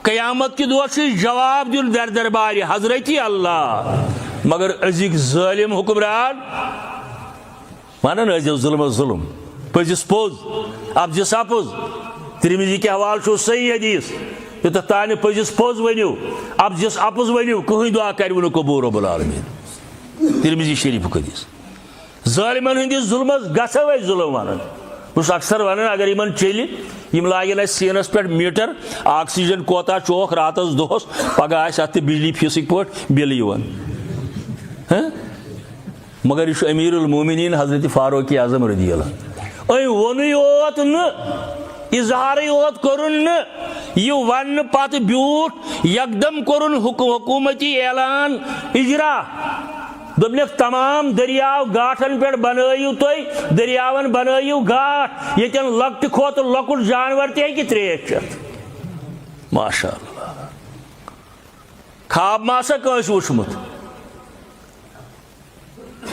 قیامت کہِ دۄہ چھُ جواب دیُن در دربارِ حضرت اللہ۔ مگر أزِکۍ ظٲلِم حکمران ونان، أزیو ظلمس ظلم، پٔزِس پوٚز، اپزِس اپُز۔ ترمذی کہِ حوالہٕ چھُ صحیح حدیث، یوٚتتھ تانۍ نہٕ پٔزِس پوٚز ؤنِو، اپزِس اپُز ؤنِو، کٕہٕنۍ دعا کرِوٕ نہٕ قبول رب العالمین۔ ترمذی شریفُک حدیث۔ ظٲلمن ہٕنٛدِس ظُلمس گژھو أسۍ ظُلم ونان۔ بہٕ چھُس اکثر ونان، اگر یِمن چلہِ، یِم لاگن اَسہِ سیٖنس پٮ۪ٹھ میٖٹر، آکسیجن کوتاہ چوکھ راتس دۄہس، پگاہ آسہِ اتھ تہِ بجلی فیٖسٕکۍ پٲٹھۍ بِل یِوان۔ ہہ؟ مگر یہِ چھُ امیر المومنین حضرت فاروق اعظم رضی اللہ عنہ۔ أمۍ ووٚنُے یوت نہٕ، اظہارٕے یوت کوٚرُن نہٕ، یہِ وننہٕ پتہٕ بیوٗٹھ یکدم کوٚرُن حُک-، حکوٗمتی اعلان اجرا۔ دوٚپنکھ، تمام دٔریاو گاٹھن پٮ۪ٹھ بنٲیِو تُہۍ، دٔریاون بنٲیِو گاٹھ، ییٚتٮ۪ن لۄکٹہِ کھۄتہٕ لۄکُٹ جانور تہِ ہیٚکہِ ترٛیش چٮ۪تھ۔ ماشاء اللہ۔ خواب ما آسا کٲنٛسہِ وُچھمُت؟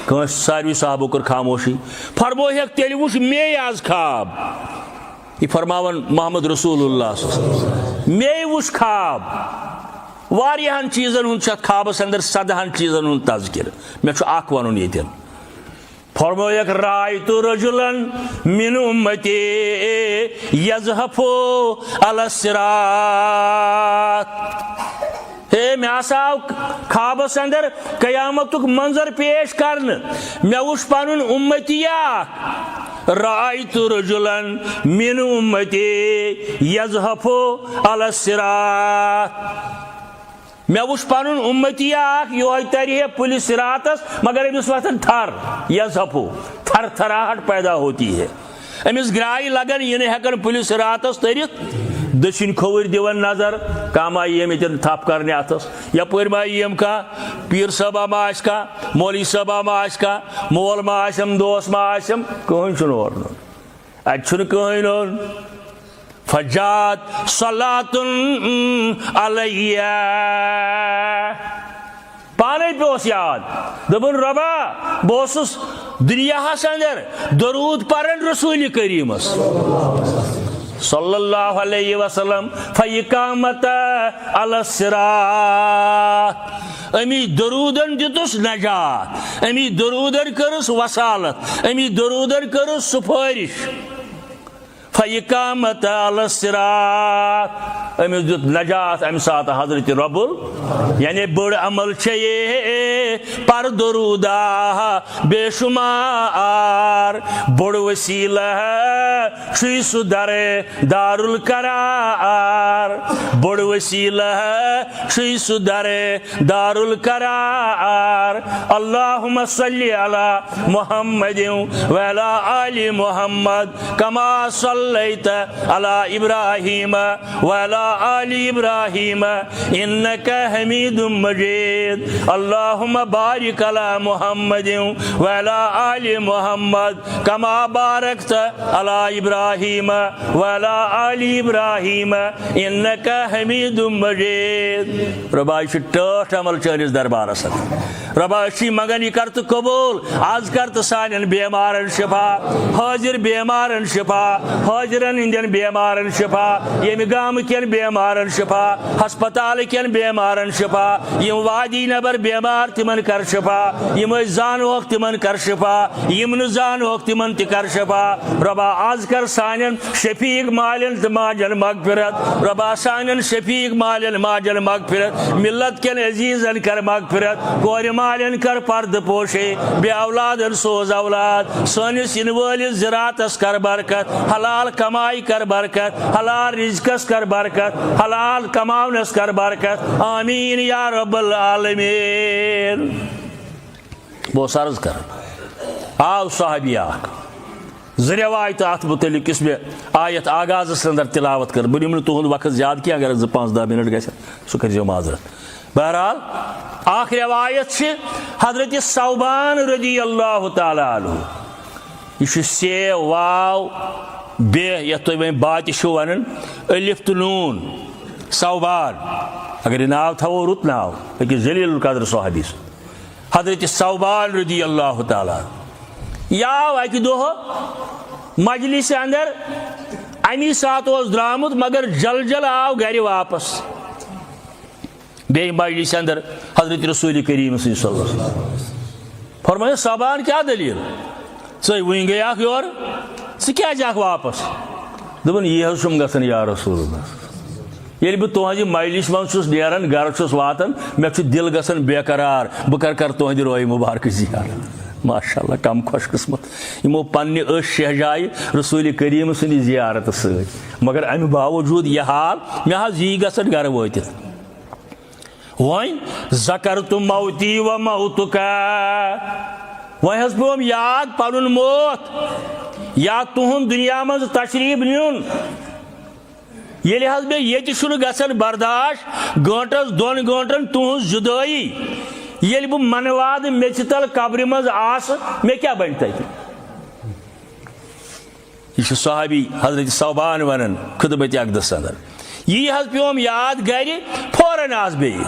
کٲنٛسہِ، ساروی صحابو کٔر خاموشی۔ فرموو، ہیٚکھ تیٚلہِ وُچھ مے آز خواب۔ یہِ فرماوان محمد رسول اللہ صلی اللہ علیہ وسلم۔ مے وُچھ خواب۔ واریاہن چیٖزن ہُنٛد چھُ اَتھ خوابس اندر، سدہن چیٖزن ہُنٛد تذکرٕ۔ مےٚ چھُ اکھ وَنُن ییٚتٮ۪ن۔ فرمووُکھ، رأیت رجلا من امتی یزحف علی الصراط۔ ہے، مےٚ ہسا آو خوابس اندر قیامتُک منظر پیش کرنہٕ۔ مےٚ وُچھ پنُن اُمتی اکھ، رأیت رجلا من امتی یزحف علی الصراط۔ مےٚ وُچھ پنُن اُمتی اکھ، یِہوٚے ترِ ہے پُلہِ صراطس، مگر أمِس وۄتھان تھر، یزحف، تھر تھراہٹ پیدا ہوتی ہے۔ أمِس گرٛایہِ لگان، یہِ نہٕ ہٮ۪کان پُلہِ صراطس تٔرِتھ۔ دٔچھِنۍ کھووٕرۍ دِوان نظر، کم آیہِ ییٚمہِ تہِ تھپھ کرنہِ اتھس، یپٲرۍ ما یِیَم کانٛہہ، پیٖر صٲبا ما آسہِ کانٛہہ، مولوی صٲبا ما آسہِ کانٛہہ، مول ما آسٮ۪م، دوس ما آسٮ۪م، کٕہٕنۍ چھُنہٕ اورٕ نوٚن۔ اتہِ چھُنہٕ کٕہٕنۍ نوٚن۔ فجات صلاة علیہ۔ پانے پیوس یاد، دوٚپُن، "رۄبا، بہٕ اوسُس دُنیاہس اندر درود پران رسول کریمس صلی اللہ علیہ وسلم، فیقامت علی الصراط۔" امی درودن دیُتُس نجات، امی درودن کٔرٕس وصالت، امی درودن کٔرٕس سفٲرِش۔ فیقامت علی الصراط، أمِس دیُت نجات اَمہِ ساتہٕ حضرت رب ال-، یعنی بٔڑ عمل چھے پر درودہ بے شمار، بوٚڑ وسیلہ چھُے سُہ در دارالقرار، بوٚڑ وسیلہ چھُے سُہ در دارالقرار۔ اللہم صلی علی محمد وعلی آل محمد کما صلیت علی ابراہیم وعلی آل ابراہیم انک حمید مجید۔ اللہم بارک علی محمد وعلی آل محمد کما بارکت علی ابراہیم وعلی آل ابراہیم انک حمید مجید۔ رۄبا، یہِ چھُ ٹٲٹھ عمل چٲنِس دربارس اندر۔ رۄبا، أسۍ چھِ منگان، یہِ کر تہٕ قبول۔ از کر تہٕ سانٮ۪ن بیمارن شفا، حٲضِر بیمارن شفا، حٲضِرن ہٕنٛدٮ۪ن بیمارن شفا، ییٚمہِ گامہٕ کٮ۪ن بیمارن شفا، ہسپتال کٮ۪ن بیمارن شفا، یِم وادی نبر بیمار تِمن کر شفا، یِم أسۍ زانوکھ تِمن کر شفا، یِم نہٕ زانوکھ تِمن تہِ کر شفا۔ رۄبا، از کر سانٮ۪ن شفیق مالٮ۪ن تہٕ ماجن مغفرت۔ رۄبا، سانٮ۪ن شفیق مالٮ۪ن ماجن مغفرت، ملت کٮ۪ن عزیزن کر مغفرت، کورِ مالٮ۪ن کر پردٕ پوشی، بے اولادن سوز اولاد، سٲنِس یِنہٕ وٲلِس زِراعتس کر برکت، حلال کمائی کر برکت، حلال رزقس کر برکت، حلال کماونس کر برکت۔ آمین یا رب العالمین۔ بہٕ اوسُس عرض کران، آو صحابی اکھ، زٕ روایتہٕ اتھ متعلق یُس مےٚ آیت آغازس اندر تلاوت کٔر، بہٕ نِمہٕ نہٕ تُہُنٛد وقت زیادٕ کینٛہہ، اگر زٕ پانٛژھ دَہ منٹ گژھن، سُہ کٔرۍزیو معذرت۔ بہرحال، اکھ روایت چھِ حضرت ثوبان رضی اللہ تعالیٰ عنہ، یہِ چھُ سے واو بے، یتھ تُہۍ وۄنۍ با تہِ چھِو ونان، الف تہٕ نوٗن، ثوبان۔ اگر یہِ ناو تھاوو، رُت ناو، أکِس جلیل القدر صحابی سُنٛد۔ حضرت ثوبان رضی اللہ تعالیٰ عنہ۔ یہِ آو اکہِ دۄہ مجلس اندر، امی ساتہٕ اوس درامُت، مگر جل جل آو گرِ واپس۔ بیٚیہِ مجلس اندر حضرت رسول کریم صلی اللہ علیہ وسلم۔ فرمٲیِو، "ثوبان، کیٛاہ دٔلیٖل؟ ژٕ وُنہِ گٔیاکھ یورٕ، ژٕ کیٛازِ آکھ واپس؟" دوٚپُن، "یی حظ چھُم گژھان یا رسول اللہ۔ ییٚلہِ بہٕ تُہنٛزِ مجلس منٛز چھُس نیران، گرٕ چھُس واتان، مےٚ چھُ دِل گژھان بے قرار، بہٕ کر کر تُہنٛدِ رویہِ مبارکٕچ زیارت۔" ماشاءاللہ، کم خوش قسمت، یِمو پننہِ أچھ شہجایہِ رسول کریم سٕنٛدِ زیارتہٕ سۭتۍ۔ مگر امہِ باوجود یہِ حال، مےٚ حظ یی گژھان گرٕ وٲتِتھ۔ وۄنۍ ذکرت موتی و موتک۔ وۄنۍ حظ پیوم یاد پنُن موت یا تُہُنٛد دُنیا منٛز تشریف نیُن۔ ییٚلہِ حظ مےٚ ییٚتہِ چھُنہٕ گژھان برداشت گٲنٹس دۄن گٲنٹن تُہٕنٛز جُدٲیی، ییٚلہِ بہٕ منوادٕ میٚژِ تل قبرِ منٛز آسہٕ، مےٚ کیٛاہ بنہِ تتہِ؟ یہِ چھُ صحابی حضرت ثوبان ونان خدمت اقدس اندر۔ یی حظ پیوم یاد گرِ، فوراً آس بیٚیہِ۔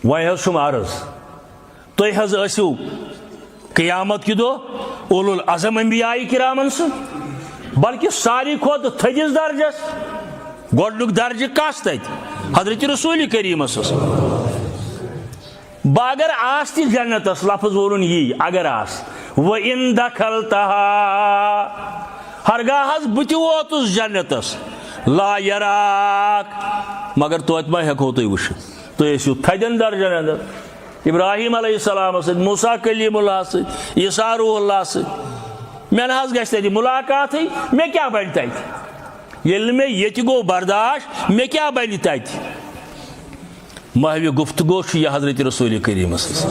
وۄنۍ حظ چھُم عرض، تُہۍ حظ ٲسِو قیامت کہِ دۄہ اولو العزم انبیاء کرامن سۭتۍ، بلکہِ ساروی کھۄتہٕ تھٔدِس درجس۔ گۄڈنیُک درجہٕ کس تتہِ؟ حضرت رسول کریمس۔ بہٕ اگر آس تہِ جنتس، لفظ ووٚنُن یی، اگر آس، وَإِن دَخَلْتَهَا، ہرگاہ حظ بہٕ تہِ ووتُس جنتس، لا یراک، مگر توتہِ ما ہیٚکو تُہۍ وٕچھِتھ؟ تُہۍ ٲسِو تھدٮ۪ن درجن اندر، ابراہیم علیہ السلام سۭتۍ، موسیٰ کلیم اللہ سۭتۍ، عیسیٰ روح اللہ سۭتۍ۔ مےٚ نہ حظ گژھِ تتہِ ملاقاتٕے، مےٚ کیٛاہ بنہِ تتہِ؟ ییٚلہِ نہٕ مےٚ ییٚتہِ گوٚو برداشت، مےٚ کیٛاہ بنہِ تتہِ؟ محوِ گفتگو چھُ یہِ حضرت رسول کریمس۔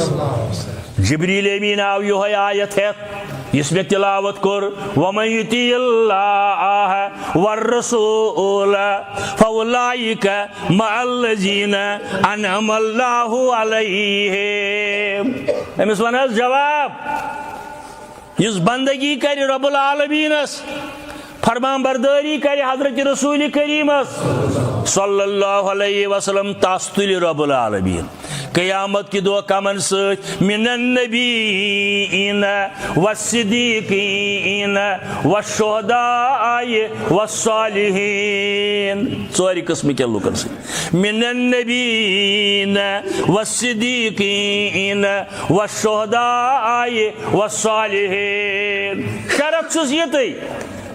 جبریل امین آو یِہوٚے آیت ہٮ۪تھ، یُس مےٚ تلاوت کوٚر، "ومن یطع اللہ والرسول فاولئک مع الذین انعم اللہ علیہم۔" أمِس وَن حظ جواب۔ یُس بندگی کرِ رب العالمینس، فرمان بردٲری کرِ حضرت رسول کریمس صلی اللہ علیہ وسلم، تس تُلہِ رب العالمین قیامت کہِ دۄہ کمن سۭتۍ؟ من النبیین والصدیقین والشہداء والصالحین۔ ژورِ قٕسمہٕ کٮ۪ن لُکن سۭتۍ۔ من النبیین والصدیقین والشہداء والصالحین۔ شرط چھُس یِتُے،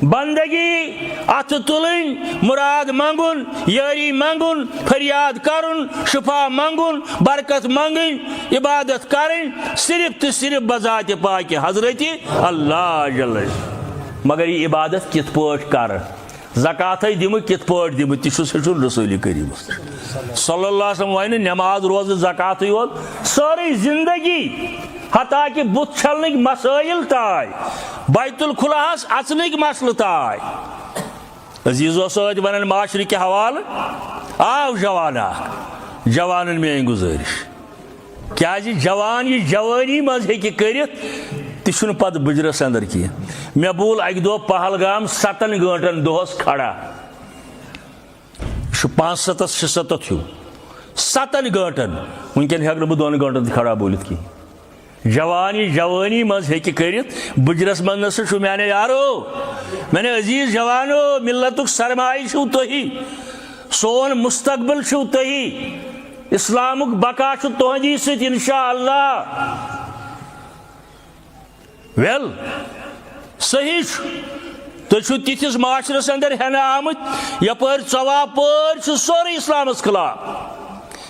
بندگی، اتھٕ تُلٕنۍ، مُراد منٛگُن، یٲری منٛگُن، فریاد کرُن، شفا منٛگُن، برکت منٛگٕنۍ، عبادت کرٕنۍ، صرف تہٕ صرف بذات پاک حضرت اللہ جل۔ مگر یہِ عبادت کِتھ پٲٹھۍ کرٕ؟ زکاتھے دِمہٕ، کِتھ پٲٹھۍ دِمہٕ؟ تہِ چھُس ہیٚچھُن رسول کریٖمس صلی اللہ علیہ وسلم۔ وۄنۍ نہٕ نماز، روزٕ، زکاتھٕے یوت، سٲرٕے زندگی، حتیٰ کہ بُتھ چھلنٕکۍ مسٲیل تام، بیت الخلاہس اژنٕکۍ مسلہٕ تام۔ عزیزو سۭتۍ ونان معاشرٕ کہِ حوالہٕ، آو جوان اکھ، جوانن میٲنۍ گُزٲرِش، کیازِ جوان یہِ جوٲنی منٛز ہیٚکہِ کٔرِتھ، تہِ چھُنہٕ پتہٕ بُجرس اندر کینٛہہ۔ مےٚ بوٗل اکہِ دۄہ پہلگام ستن گٲنٹن دۄہس کھڑا۔ یہِ چھُ پانٛژھ ستتھ، شےٚ ستتھ ہیوٗ۔ ستن گٲنٹن۔ وٕنکیٚن ہیٚکہٕ نہٕ بہٕ دۄن گٲنٹن تہِ کھڑا بوٗلِتھ کِہیٖنۍ۔ جوان یہِ جوٲنی منٛز ہیٚکہِ کٔرِتھ، بُجرس منٛز نہ سا چھُ میانیو یارو، میانیو عزیز جوانو، ملتُک سرمایہِ چھِو تُہی، سون مستقبل چھِو تُہی، اسلامُک بقا چھُ تُہنٛدی سۭتۍ انشاءاللہ۔ ویل، صحیح چھُ۔ تُہۍ چھِو تِتھِس معاشرس اندر ہٮ۪نہٕ آمٕتۍ، یپٲرۍ ژۄوا پٲرۍ چھُ سورُے اسلامس خلاف۔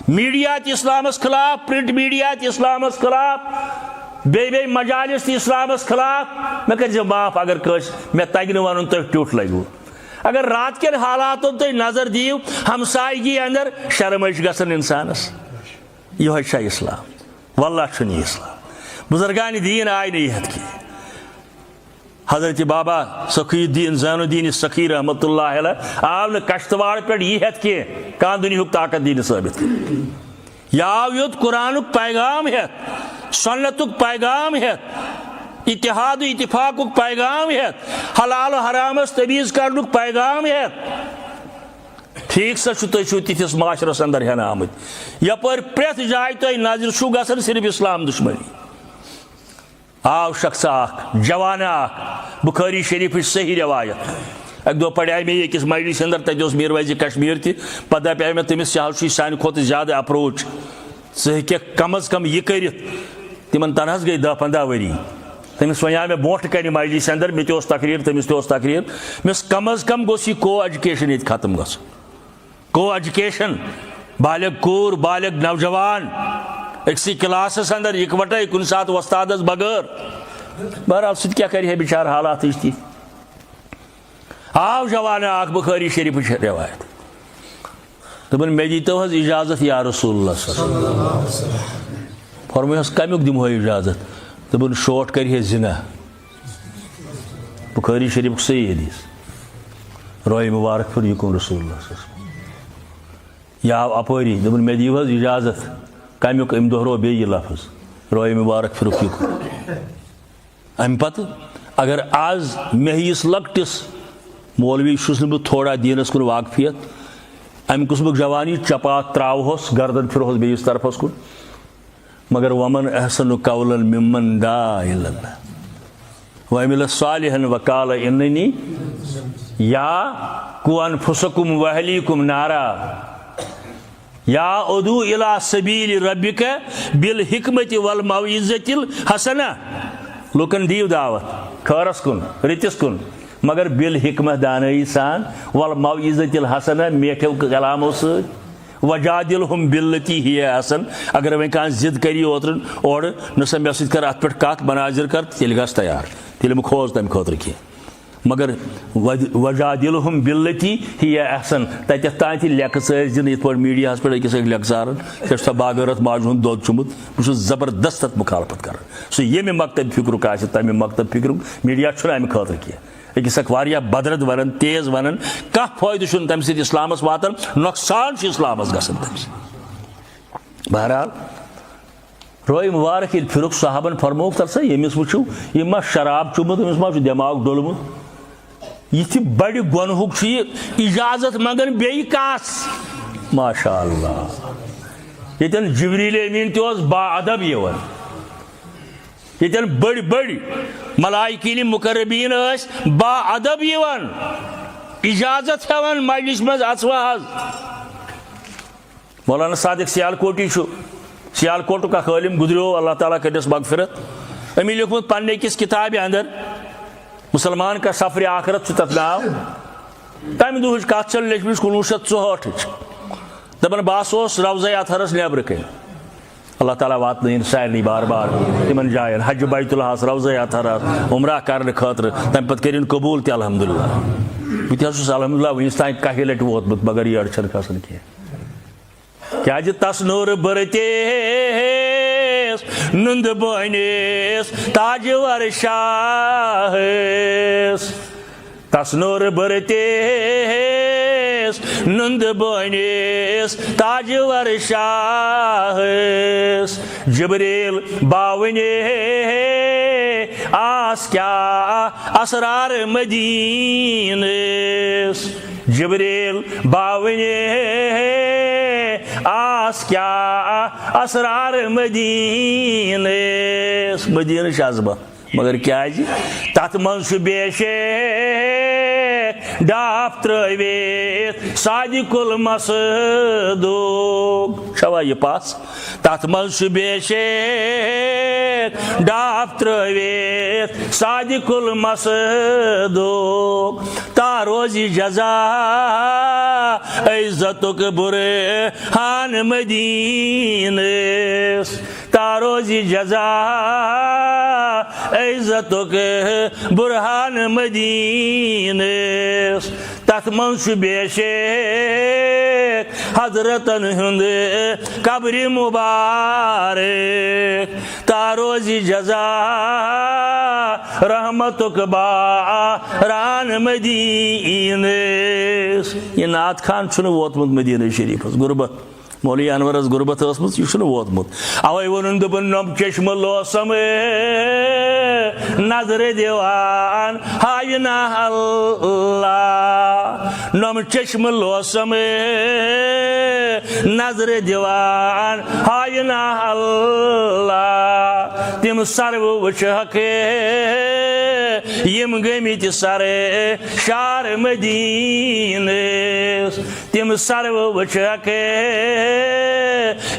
میڈیا تہِ اسلامس خلاف، پرنٹ میڈیا تہِ اسلامس خلاف، بیٚیہِ بیٚیہِ مجالس تہِ اسلامس خلاف۔ مےٚ کٔرۍزیو معاف اگر کٲنٛسہِ مےٚ تگہِ نہٕ ونُن، تُہۍ ٹیوٚٹھ لگِوٕ۔ اگر رات کٮ۪ن حالاتن تُہۍ نظر دِیِو، ہمسایگی اندر شرم چھِ گژھان انسانس۔ یِہوٚے چھا اسلام؟ واللہ چھُنہٕ یہِ اسلام۔ بزرگان دین آے نہٕ یہِ ہٮ۪تھ کینٛہہ۔ حضرت بابا سخی الدین زین الدین سخی رحمتہ اللہ علیہ آو نہٕ کشتواڑ پٮ۪ٹھ یہِ ہٮ۪تھ کینٛہہ، کانٛہہ دُنیہُک طاقت دی نہٕ ثٲبت کٔرِتھ۔ یہِ آو یوٚت قرآنُک پیغام ہٮ۪تھ، سنتُک پیغام ہٮ۪تھ، اتحاد و اتفاقُک پیغام ہٮ۪تھ، حلال و حرامس تمیٖز کرنُک پیغام ہٮ۪تھ۔ ٹھیک سا چھُ، تُہۍ چھِو تِتھِس معاشرس اندر ہٮ۪نہٕ آمٕتۍ، یپٲرۍ پرٛٮ۪تھ جایہِ تۄہہِ نظرِ چھُو گژھان صرف اسلام دشمنی۔ آو شخص اکھ، جوان اکھ، بخاری شریفٕچ صحیح روایت۔ اکہِ دۄہ پریو مےٚ یہِ أکِس مجلسہِ اندر، تتہِ اوس میر ویزِ کشمیر تہِ، پتہٕ دپیو مےٚ تٔمِس، "ژےٚ حظ چھُے سانہِ کھۄتہٕ زیادٕ اپروچ، ژٕ ہیٚککھ کم از کم یہِ کٔرِتھ؟" تِمن تنہس گٔے دہ پنٛداہ ؤری۔ تٔمِس وَنیٛاو مےٚ برونٛٹھ کنہِ مجلسہِ اندر، مےٚ تہِ اوس تقریر، تٔمِس تہِ اوس تقریر۔ مےٚ ووٚنُس، کم از کم گوٚژھ یہِ کو ایجوکیشن ییٚتہِ ختم گژھُن۔ کو ایجوکیشن، بالغ کوٗر، بالغ نوجوان، أکسٕے کلاسس اندر اکوٹے، کُنہِ ساتہٕ وۄستادس بغٲر۔ بہرحال، سُہ تہِ کیٛاہ کرِ ہے بِچارٕ، حالاتٕے چھِ تِتھۍ۔ آو جوانہ اکھ، بخاری شریفٕچ روایت۔ دوٚپُن، "مےٚ دیٖتو حظ اجازت یا رسول اللہ صلی اللہ علیہ وسلم۔" فرمووس، "کمیُک دِمہو اجازت؟" دوٚپُن، "شوٹ کرِ ہے زنا۔" بخاری شریفُک صحیح حدیث۔ روے مبارک پھیوٚر یہِ کُن رسول اللہ صلی اللہ علیہ وسلم۔ یہِ آو اپٲری، دوٚپُن، "مےٚ دِیِو حظ اجازت۔" کمیُک؟ أمۍ دۄہرو بیٚیہِ یہِ لفظ۔ روے مبارک پھیرُک یہِ کُن۔ امہِ پتہٕ اگر از مےٚ ہِوِس لۄکٹِس مولوی چھُس نہٕ بہٕ تھوڑا دیٖنس کُن واقفیت، امہِ قٕسمُک جوان یہِ چپات تراوہوس، گردن پھِرہوس بیٚیِس طرفس کُن، مگر ومن احسن قولا ممن دعا الی اللہ وعمل صالحا وقال اننی، یا قوا انفسکم واہلیکم نارا، یا ادعو الی سبیل ربک بالحکمت والموعظۃ الحسنہ۔ لوٗکن دِیِو دعوت خٲرس کُن، رٕتِس کُن، مگر بالحکمہ، دانٲیی سان، والموعظۃ الحسنہ، میٹھیو کلامو سۭتۍ۔ وجادلہم بالتی ہی احسن۔ اگر وۄنۍ کانٛہہ ضد کری اوترٕ اورٕ، نہ سا مےٚ سۭتۍ کر اتھ پٮ۪ٹھ کتھ، مناظر کر، تیٚلہِ گژھ تیار، تیٚلہِ مہٕ کھوژ تمہِ خٲطرٕ کینٛہہ۔ مگر وج-، وجادلہم بالتی ہی احسن، تتٮ۪تھ تام تہِ لیکچر ٲسۍ دِنہٕ، یِتھ پٲٹھۍ میڈیاہس پٮ۪ٹھ أکِس أکۍ لیکچرن، ژےٚ چھُتھا باغٲرتھ ماجہِ ہُنٛد دۄد چوٚمُت؟ بہٕ چھُس زبردست اتھ مخالفت کران۔ سُہ ییٚمہِ مکتب فکرُک آسہِ، تمہِ مکتب فکرُک، میڈیا چھُنہٕ امہِ خٲطرٕ کینٛہہ۔ أکِس اکھ واریاہ بدرد ونان، تیز ونان، کانٛہہ فٲیدٕ چھُنہٕ تمہِ سۭتۍ اسلامس واتان، نۄقصان چھُ اسلامس گژھان تمہِ سۭتۍ۔ بہرحال، روے مبارک ییٚلہِ پھِرُکھ، صحابن فرمووُکھ، "تَلہٕ سا، ییٚمِس وٕچھِو، ییٚمۍ ما شراب چوٚمُت، أمِس ما چھُ دٮ۪ماغ ڈوٚلمُت؟" یِتھِ بڑِ گۄنہُک چھُ یہِ اجازت منگان بیٚیہِ کس؟ ماشاء اللہ۔ ییٚتٮ۪ن جبریل امین تہِ اوس با ادب یِوان، ییٚتٮ۪ن بٔڑۍ بٔڑۍ ملائکین مقربین ٲسۍ با ادب یِوان، اجازت ہٮ۪وان مجلس منٛز، اژوا حظ۔ مولانا صادق سیالکوٹی چھُ، سیالکوٹُک اکھ عٲلم گُزریو، اللہ تعالیٰ کٔرنَس مغفرت۔ أمۍ لیوٗکھمُت پننہِ أکِس کِتابہِ اندر، مسلمان کا سفر آخرت چھُ تتھ ناو۔ تمہِ دۄہٕچ کتھ چھےٚ لیچھمٕژ کُنوُہ شیٚتھ ژُہٲٹھٕچ۔ دپان، بہٕ ہسا اوسُس روضہ اطہرس نیبرٕ کنہِ۔ اللہ تعالیٰ واتنٲیِن سارنٕے بار بار تِمن جاین، حج بیت اللہ ہس، روضہ اطہرس، عمرہ کرنہٕ خٲطرٕ۔ تمہِ پتہٕ کٔرِن قبول تہِ الحمدللہ۔ بہٕ تہِ حظ چھُس الحمدللہ وُنِس تام کاہہِ لٹہِ ووتمُت، مگر یٔڑ چھنہٕ کھسان کینٛہہ۔ کیازِ تس نوٗر برتیس نُندٕ بٲنِس تاجور شاہس۔ تس نوٗر برتیس نُندٕ بٲنِس تاجور شاہس۔ جبریل باوٕنہِ آس کیٛاہ اسرار مدیٖنس۔ جبریل باوٕنہِ آس کیٛاہ اسرار مدیٖنس۔ مدیٖنہٕ چھِ عظمت، مگر کیٛازِ؟ تتھ منٛز چھُ بے شک ڈاپھ ترٲوِتھ صادق المصدوق۔ چھوا یہِ پژھ؟ تتھ منٛز چھُ بے شک ڈاپھ ترٲوِتھ صادق المصدوق۔ تا روزِ جزا عزتُک برہان مدیٖنس۔ تا روزِ جزا عزتُک برہان مدیٖنس۔ تتھ منٛز چھُ بے شک حضرتن ہُنٛد قبرِ مبارک۔ تا روزِ جزا رحمتُک باران مدیٖنس۔ یہِ نعت خان چھُنہٕ ووتمُت مدیٖنہ شریفس، غربت۔ مولوی انورس غربت ٲسمٕژ، یہِ چھُنہٕ ووتمُت۔ اوے ووٚنُن، دوٚپُن، نۄم چشمہٕ لوسم نظرِ دِوان ہاوِ نہ اللہ۔ نۄم چشمہٕ لوسم نظرِ دِوان ہاوِ نہ اللہ۔ تِم سرٕ وٕچھکھ یِم گٔمٕتۍ سرٕ شار مدیٖنس۔ تِم سرٕ وٕچھکھ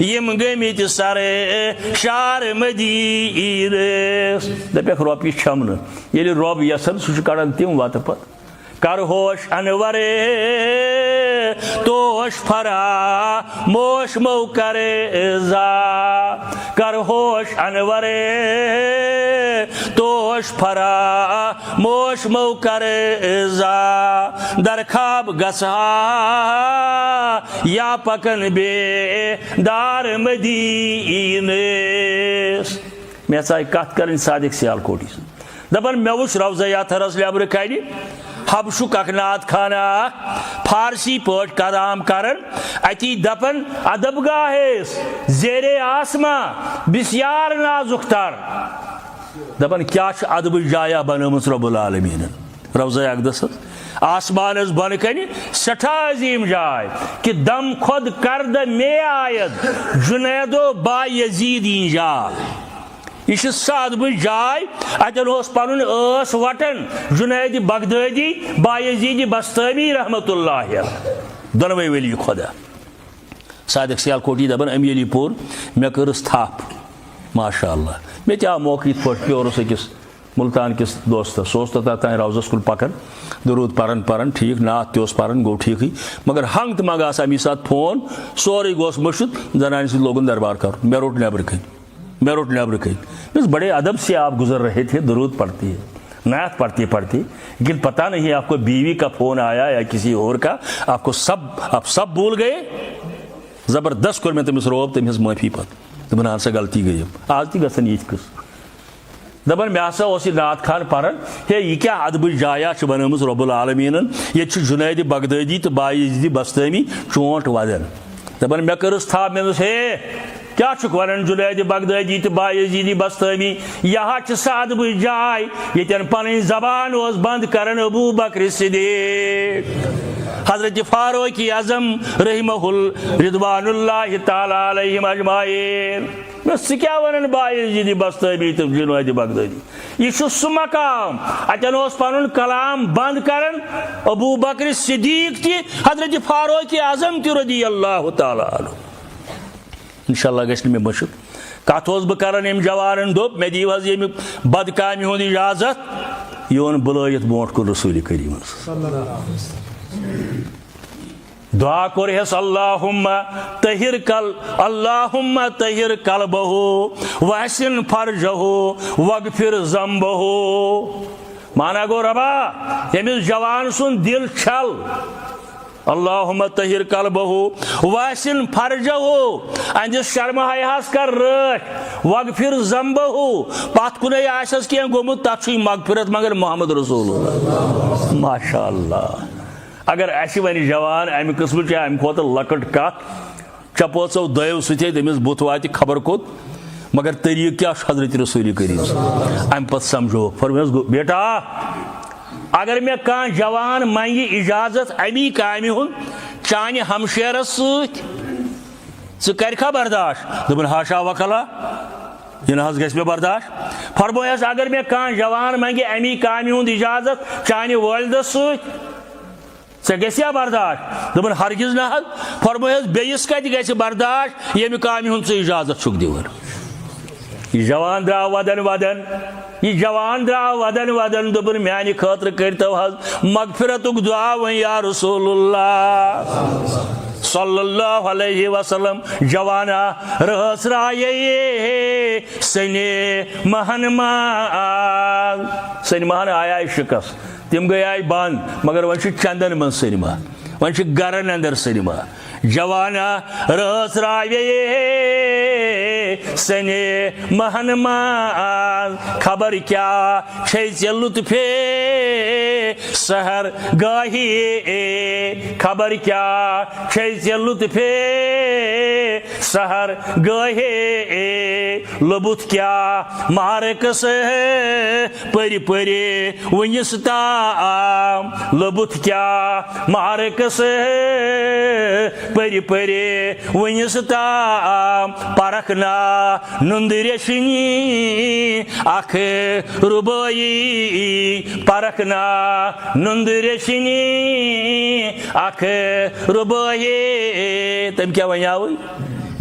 یِم گٔمٕتۍ سرٕ شار مدیٖنس۔ دپکھ، رۄب یہِ چھم نہٕ۔ ییٚلہِ رۄب یژھان، سُہ چھُ کڑان تِم وتہٕ پتہٕ۔ کر ہوش انور توش فراموش مو کر زا۔ کر ہوش انور توش فراموش مو کر زا۔ در خواب گژھا یا پکن بیدار مدیٖنس۔ مےٚ ژاے کتھ کرٕنۍ صادق سیالکوٹی سۭتۍ۔ دپان، مےٚ وُچھ روضہ اطہرس نیبرٕ کنہِ حبشُک اکھ نعت خانہ اکھ فارسی پٲٹھۍ کلام کران۔ اتی دپان، ادب گاہس زیر آسماں بسیار نازک تر۔ دپان، کیٛاہ چھِ ادبٕچ جایا بنٲومٕژ رب العالمیٖنن؟ روضہ اقدس حظ، آسمانس بۄنہٕ کنہِ سٮ۪ٹھاہ عظیٖم جاے، کہ دم خود کردہ مے آید جنید و با یزید اینجا۔ یہِ چھِ سۄ ادبٕچ جاے، اتٮ۪ن اوس پنُن ٲس وٹان جنید بغدادی، با یزید بستٲمی رحمتہ اللہ علیہ، دۄنوَے ولی خدا۔ صادق سیالکوٹی دپان، أمۍ ییٚلہِ یہِ پوٚر، مےٚ کٔرٕس تھپھ۔ ماشاء اللہ۔ مےٚ تہِ آو موقع یِتھ پٲٹھۍ، پیورُس أکِس مُلتان کِس دوستس، سُہ اوس توٚتام تام روضس کُن پکان، درود پران پران، ٹھیٖک، نعت تہِ اوس پران، گوٚو ٹھیٖکٕے، مگر ہنٛگ تہٕ منٛگ آسہٕ اَمی ساتہٕ فون، سورُے گوٚوس مٔشِتھ، زنانہِ سۭتۍ لوگُن دربار کرُن، مےٚ روٚٹ نٮ۪برٕ کَنۍ، مےٚ روٚٹ نٮ۪برٕ کَنۍ۔ مےٚ دوٚپُس، بڑے ادب سے آپ گزر رہے تھے، درود پڑھتے ہیں، نعت پڑھتے پڑھتے، لیکن پتہ نہیں آپ کو بیوی کا فون آیا یا کسی اور کا، آپ کو سب، آپ سب بھول گئے۔ زبردست کوٚر مےٚ تٔمِس رعب، تٔمۍ ہیٚژ معٲفی پتہٕ۔ دوٚپُن، اہن سا، غلطی گٔیَم۔ آز تہِ گژھن یِتھۍ قٕصہٕ۔ دپان، مےٚ ہسا اوس یہِ نعت خان پران، ہے، یہِ کیٛاہ ادبٕچ جایا چھِ بنٲومٕژ رب العالمیٖنن؟ ییٚتہِ چھُ جنید بغدادی تہٕ با یزید بستٲمی چونٹ وزان۔ دپان، مےٚ کٔرٕس تھپھ، مےٚ دوٚپُس، ہے، کیٛاہ چھُکھ وَنان جنید بغدادی تہٕ بایزید بستامی؟ یہِ ہا چھِ سۄ ادبٕچ جاے، ییٚتٮ۪ن پنٕنۍ زبان اوس بند کران ابو بکر صدیق۔ حضرت فاروق اعظم رحمہ ال-، رضوان اللہ تعالیٰ علیہم اجمعین۔ مےٚ ژٕ کیٛاہ وَنان بایزید بستامی تہٕ جنید بغدادی؟ یہِ چھُ سُہ مقام، اَتٮ۪ن اوس پنُن کلام بند کران ابو بکر صدیق تہِ، حضرت فاروق اعظم تہِ رضی اللہ تعالیٰ عنہ۔ انشاءاللہ گژھِ نہٕ مےٚ مٔشِتھ۔ کتھ اوس بہٕ کران، أمۍ جوانن دوٚپ، "مےٚ دِیِو حظ ییٚمہِ بدکامہِ ہُنٛد اجازت۔" یہِ اوٚن بُلٲیِتھ برونٛٹھ کُن رسول کریٖمس۔ دعا کوٚر ہس، "اللہم طہر قل-، اللہم طہر قلبہ واحسن فرجہ واغفر ذنبہ۔" مانا گوٚو، ربا، ییٚمِس جوان سُنٛد دِل چھل، اللہم طہر قلبہ واحسن فرجہ، أہنٛدِس شرمہایہس کر رٲچھ، واغفر ذنبہ، پتھ کُنے آسٮ۪س کینٛہہ گوٚمُت، تتھ چھُے مغفرت منٛگان محمد رسول اللہ۔ ماشاء اللہ۔ اگر اسہِ وۄنۍ جوان امہِ قٕسمٕچ یا امہِ کھۄتہٕ لۄکٕٹ کتھ چپوژو دۄیو سۭتۍ تٔمِس بُتھ واتہِ خبر کوٚت، مگر طریٖقہٕ کیٛاہ چھُ حضرت رسول کریم؟ امہِ پتہٕ سمجھو، فرمٲیس، گوٚو، بیٹا، اگر مےٚ کانٛہہ جوان منگہِ اجازت امی کامہِ ہُنٛد چانہِ ہمشیرس سۭتۍ، ژٕ کرکھا برداشت؟ دوٚپُن، حاشا وکلا، یہِ نہ حظ گژھِ مےٚ برداشت۔ فرمٲیس، اگر مےٚ کانٛہہ جوان منگہِ امی کامہِ ہُنٛد اجازت چانہِ والدس سۭتۍ، ژےٚ گژھِ یا برداشت؟ دوٚپُن، ہرگز نہ حظ۔ فرمٲیس، بیٚیِس کتہِ گژھِ برداشت، ییٚمہِ کامہِ ہُنٛد ژٕ اجازت چھُکھ دِوان؟ یہِ جوان درٛاو ودن ودن، یہِ جوان درٛاو ودن ودن، دوٚپُن، میانہِ خٲطرٕ کٔرۍتو حظ مغفرتُک دعا وۄنۍ یا رسول اللہ صلی اللہ علیہ وسلم۔ جوانا، رٲژ رایے سنے مہن ما آز۔ سنیماہن آیہِ شکست، تِم گٔے آیہِ بنٛد، مگر وۄنۍ چھُ چندن منٛز سنیما، وۄنۍ چھُ گرن اندر سنیما۔ جوانا، رٲژ راوے سنے مہن ما آز، خبر کیٛاہ چھے ژےٚ لطفے سحر گاہی، خبر کیٛاہ چھے ژےٚ لطفے سحر گاہے، لوٚبُتھ کیٛاہ مارکس پٔرِ پٔرِ وُنِس تام، لوٚبُتھ کیٛاہ مارکس پٔرِ پٔرِ وُنِس تام، پرکھ نا نُندٕ ریشنی اکھ رُبٲیی، پرکھ نا نُندٕ ریشنی اکھ رُبٲیی۔ تٔمۍ کیٛاہ ونیاوٕے؟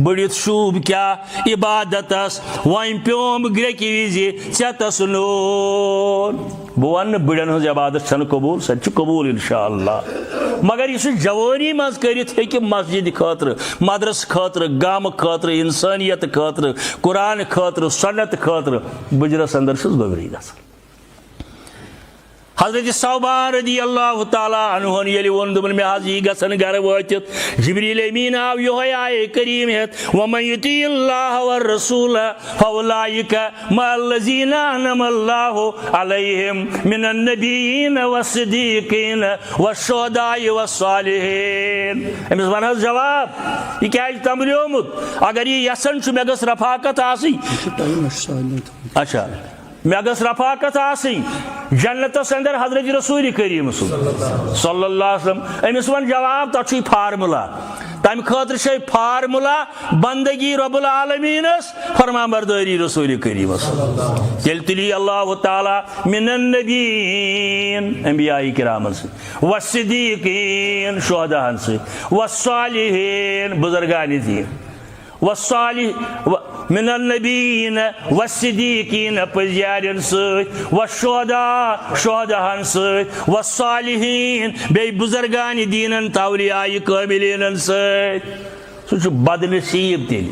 بٔڑِتھ شوٗب کیٛاہ عبادتس، وۄنۍ پیوم گرٛیکہِ وِزِ ژےٚ تس نوٗر۔ بہٕ ونہٕ نہٕ بٕڑن ہٕنٛز عبادت چھنہٕ قبوٗل، سۄ تہِ چھِ قبوٗل انشاءاللہ۔ مگر یُس یہِ جوٲنی منٛز کٔرِتھ ہیٚکہِ مسجدِ خٲطرٕ، مدرسہٕ خٲطرٕ، گامہٕ خٲطرٕ، انسٲنیت خٲطرٕ، قرآن خٲطرٕ، سنت خٲطرٕ، بٕجرس اندر چھُس گوٚبری گژھان۔ حضرت ثوبان رضی اللہ تعالیٰ عنہ ییٚلہِ ووٚن، دوٚپُن، مےٚ حظ یی گژھن گرٕ وٲتِتھ، جبریل امین آو یِہوٚے آیے کریم ہٮ۪تھ، "ومن یطع اللہ والرسول فاولئک مع الذین انعم اللہ علیہم من النبیین والصدیقین والشہداء والصالحین۔" أمِس وَن حظ جواب، یہِ کیٛازِ تمبریومُت؟ اگر یہِ یژھان چھُ مےٚ گٔژھ رفاقت آسٕنۍ۔ اچھا۔ مےٚ گٔژھ رفاقت آسٕنۍ جنتس اندر حضرت رسول کریم سُنٛد صلی اللہ علیہ وسلم۔ أمِس وَن جواب، تَتھ چھُے فارمولا۔ تَمہِ خٲطرٕ چھے فارمولا بندگی رب العالمینس، فرمان بردٲری رسول کریمس۔ تیٚلہِ تُلی اللہ تعالیٰ من النبیین، انبیاء کرامن سۭتۍ، والصدیقین، شہداہن سۭتۍ، والصالحین، بزرگان دین۔ والصالح-، و-، من النبیین والصدیقین، پٔزۍ یارٮ۪ن سۭتۍ، والشہداء، شہداہن سۭتۍ، والصالحین، بیٚیہِ بزرگان دیٖنن تہٕ اولیاء کٲملینن سۭتۍ۔ سُہ چھُ بدنصیٖب تیٚلہِ،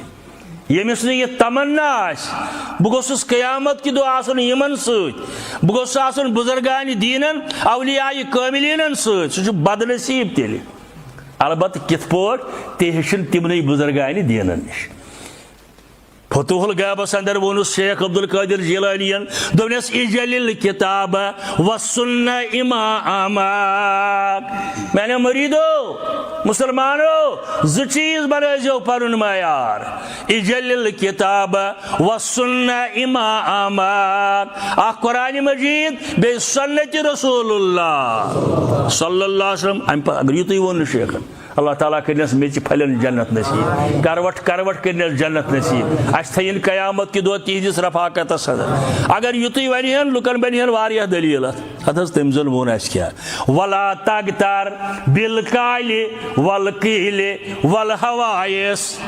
ییٚمِس نہٕ یہِ تمنا آسہِ، بہٕ گوٚژھُس قیامت کہِ دۄہ آسُن یِمن سۭتۍ، بہٕ گوٚژھُس آسُن بزرگان دیٖنن، اولیاء کٲملینن سۭتۍ۔ سُہ چھُ بدنصیٖب تیٚلہِ۔ البتہ کِتھ پٲٹھۍ؟ تہِ ہیٚچھِن تِمنٕے بُزرگانہِ دیٖنن نِش۔ فتوح الغیبس اندر وونُس شیخ عبدالقادر جیلانین، دوٚپنس، "اجعل الکتاب والسنہ اماما۔" میانیو مریدو، مسلمانو، زٕ چیز بنٲیزیو پنُن معیار، "اجعل الکتاب والسنہ اماما۔" اکھ قرآن مجید، بیٚیہِ سنت رسول اللہ صلی اللہ علیہ وسلم۔ امہِ پتہٕ اگر یُتُے ووٚن نہٕ شیخن، اللہ تعالیٰ کٔرنَس میٚژِ پھلٮ۪ن جنت نصیب، کروٹ کروٹ کٔرنَس جنت نصیب، اَسہِ تھٲیِن قیامت کہِ دۄہ تِہنٛدِس رفاقتس اندر۔ اگر یُتُے ونہِ ہن، لُکن بنہِ ہن واریاہ دلیل اتھ۔ اتھ حظ تٔمۍ زن ووٚن اَسہِ کیٛاہ، "ولا تغتر بالقال والقیل والحوائص۔"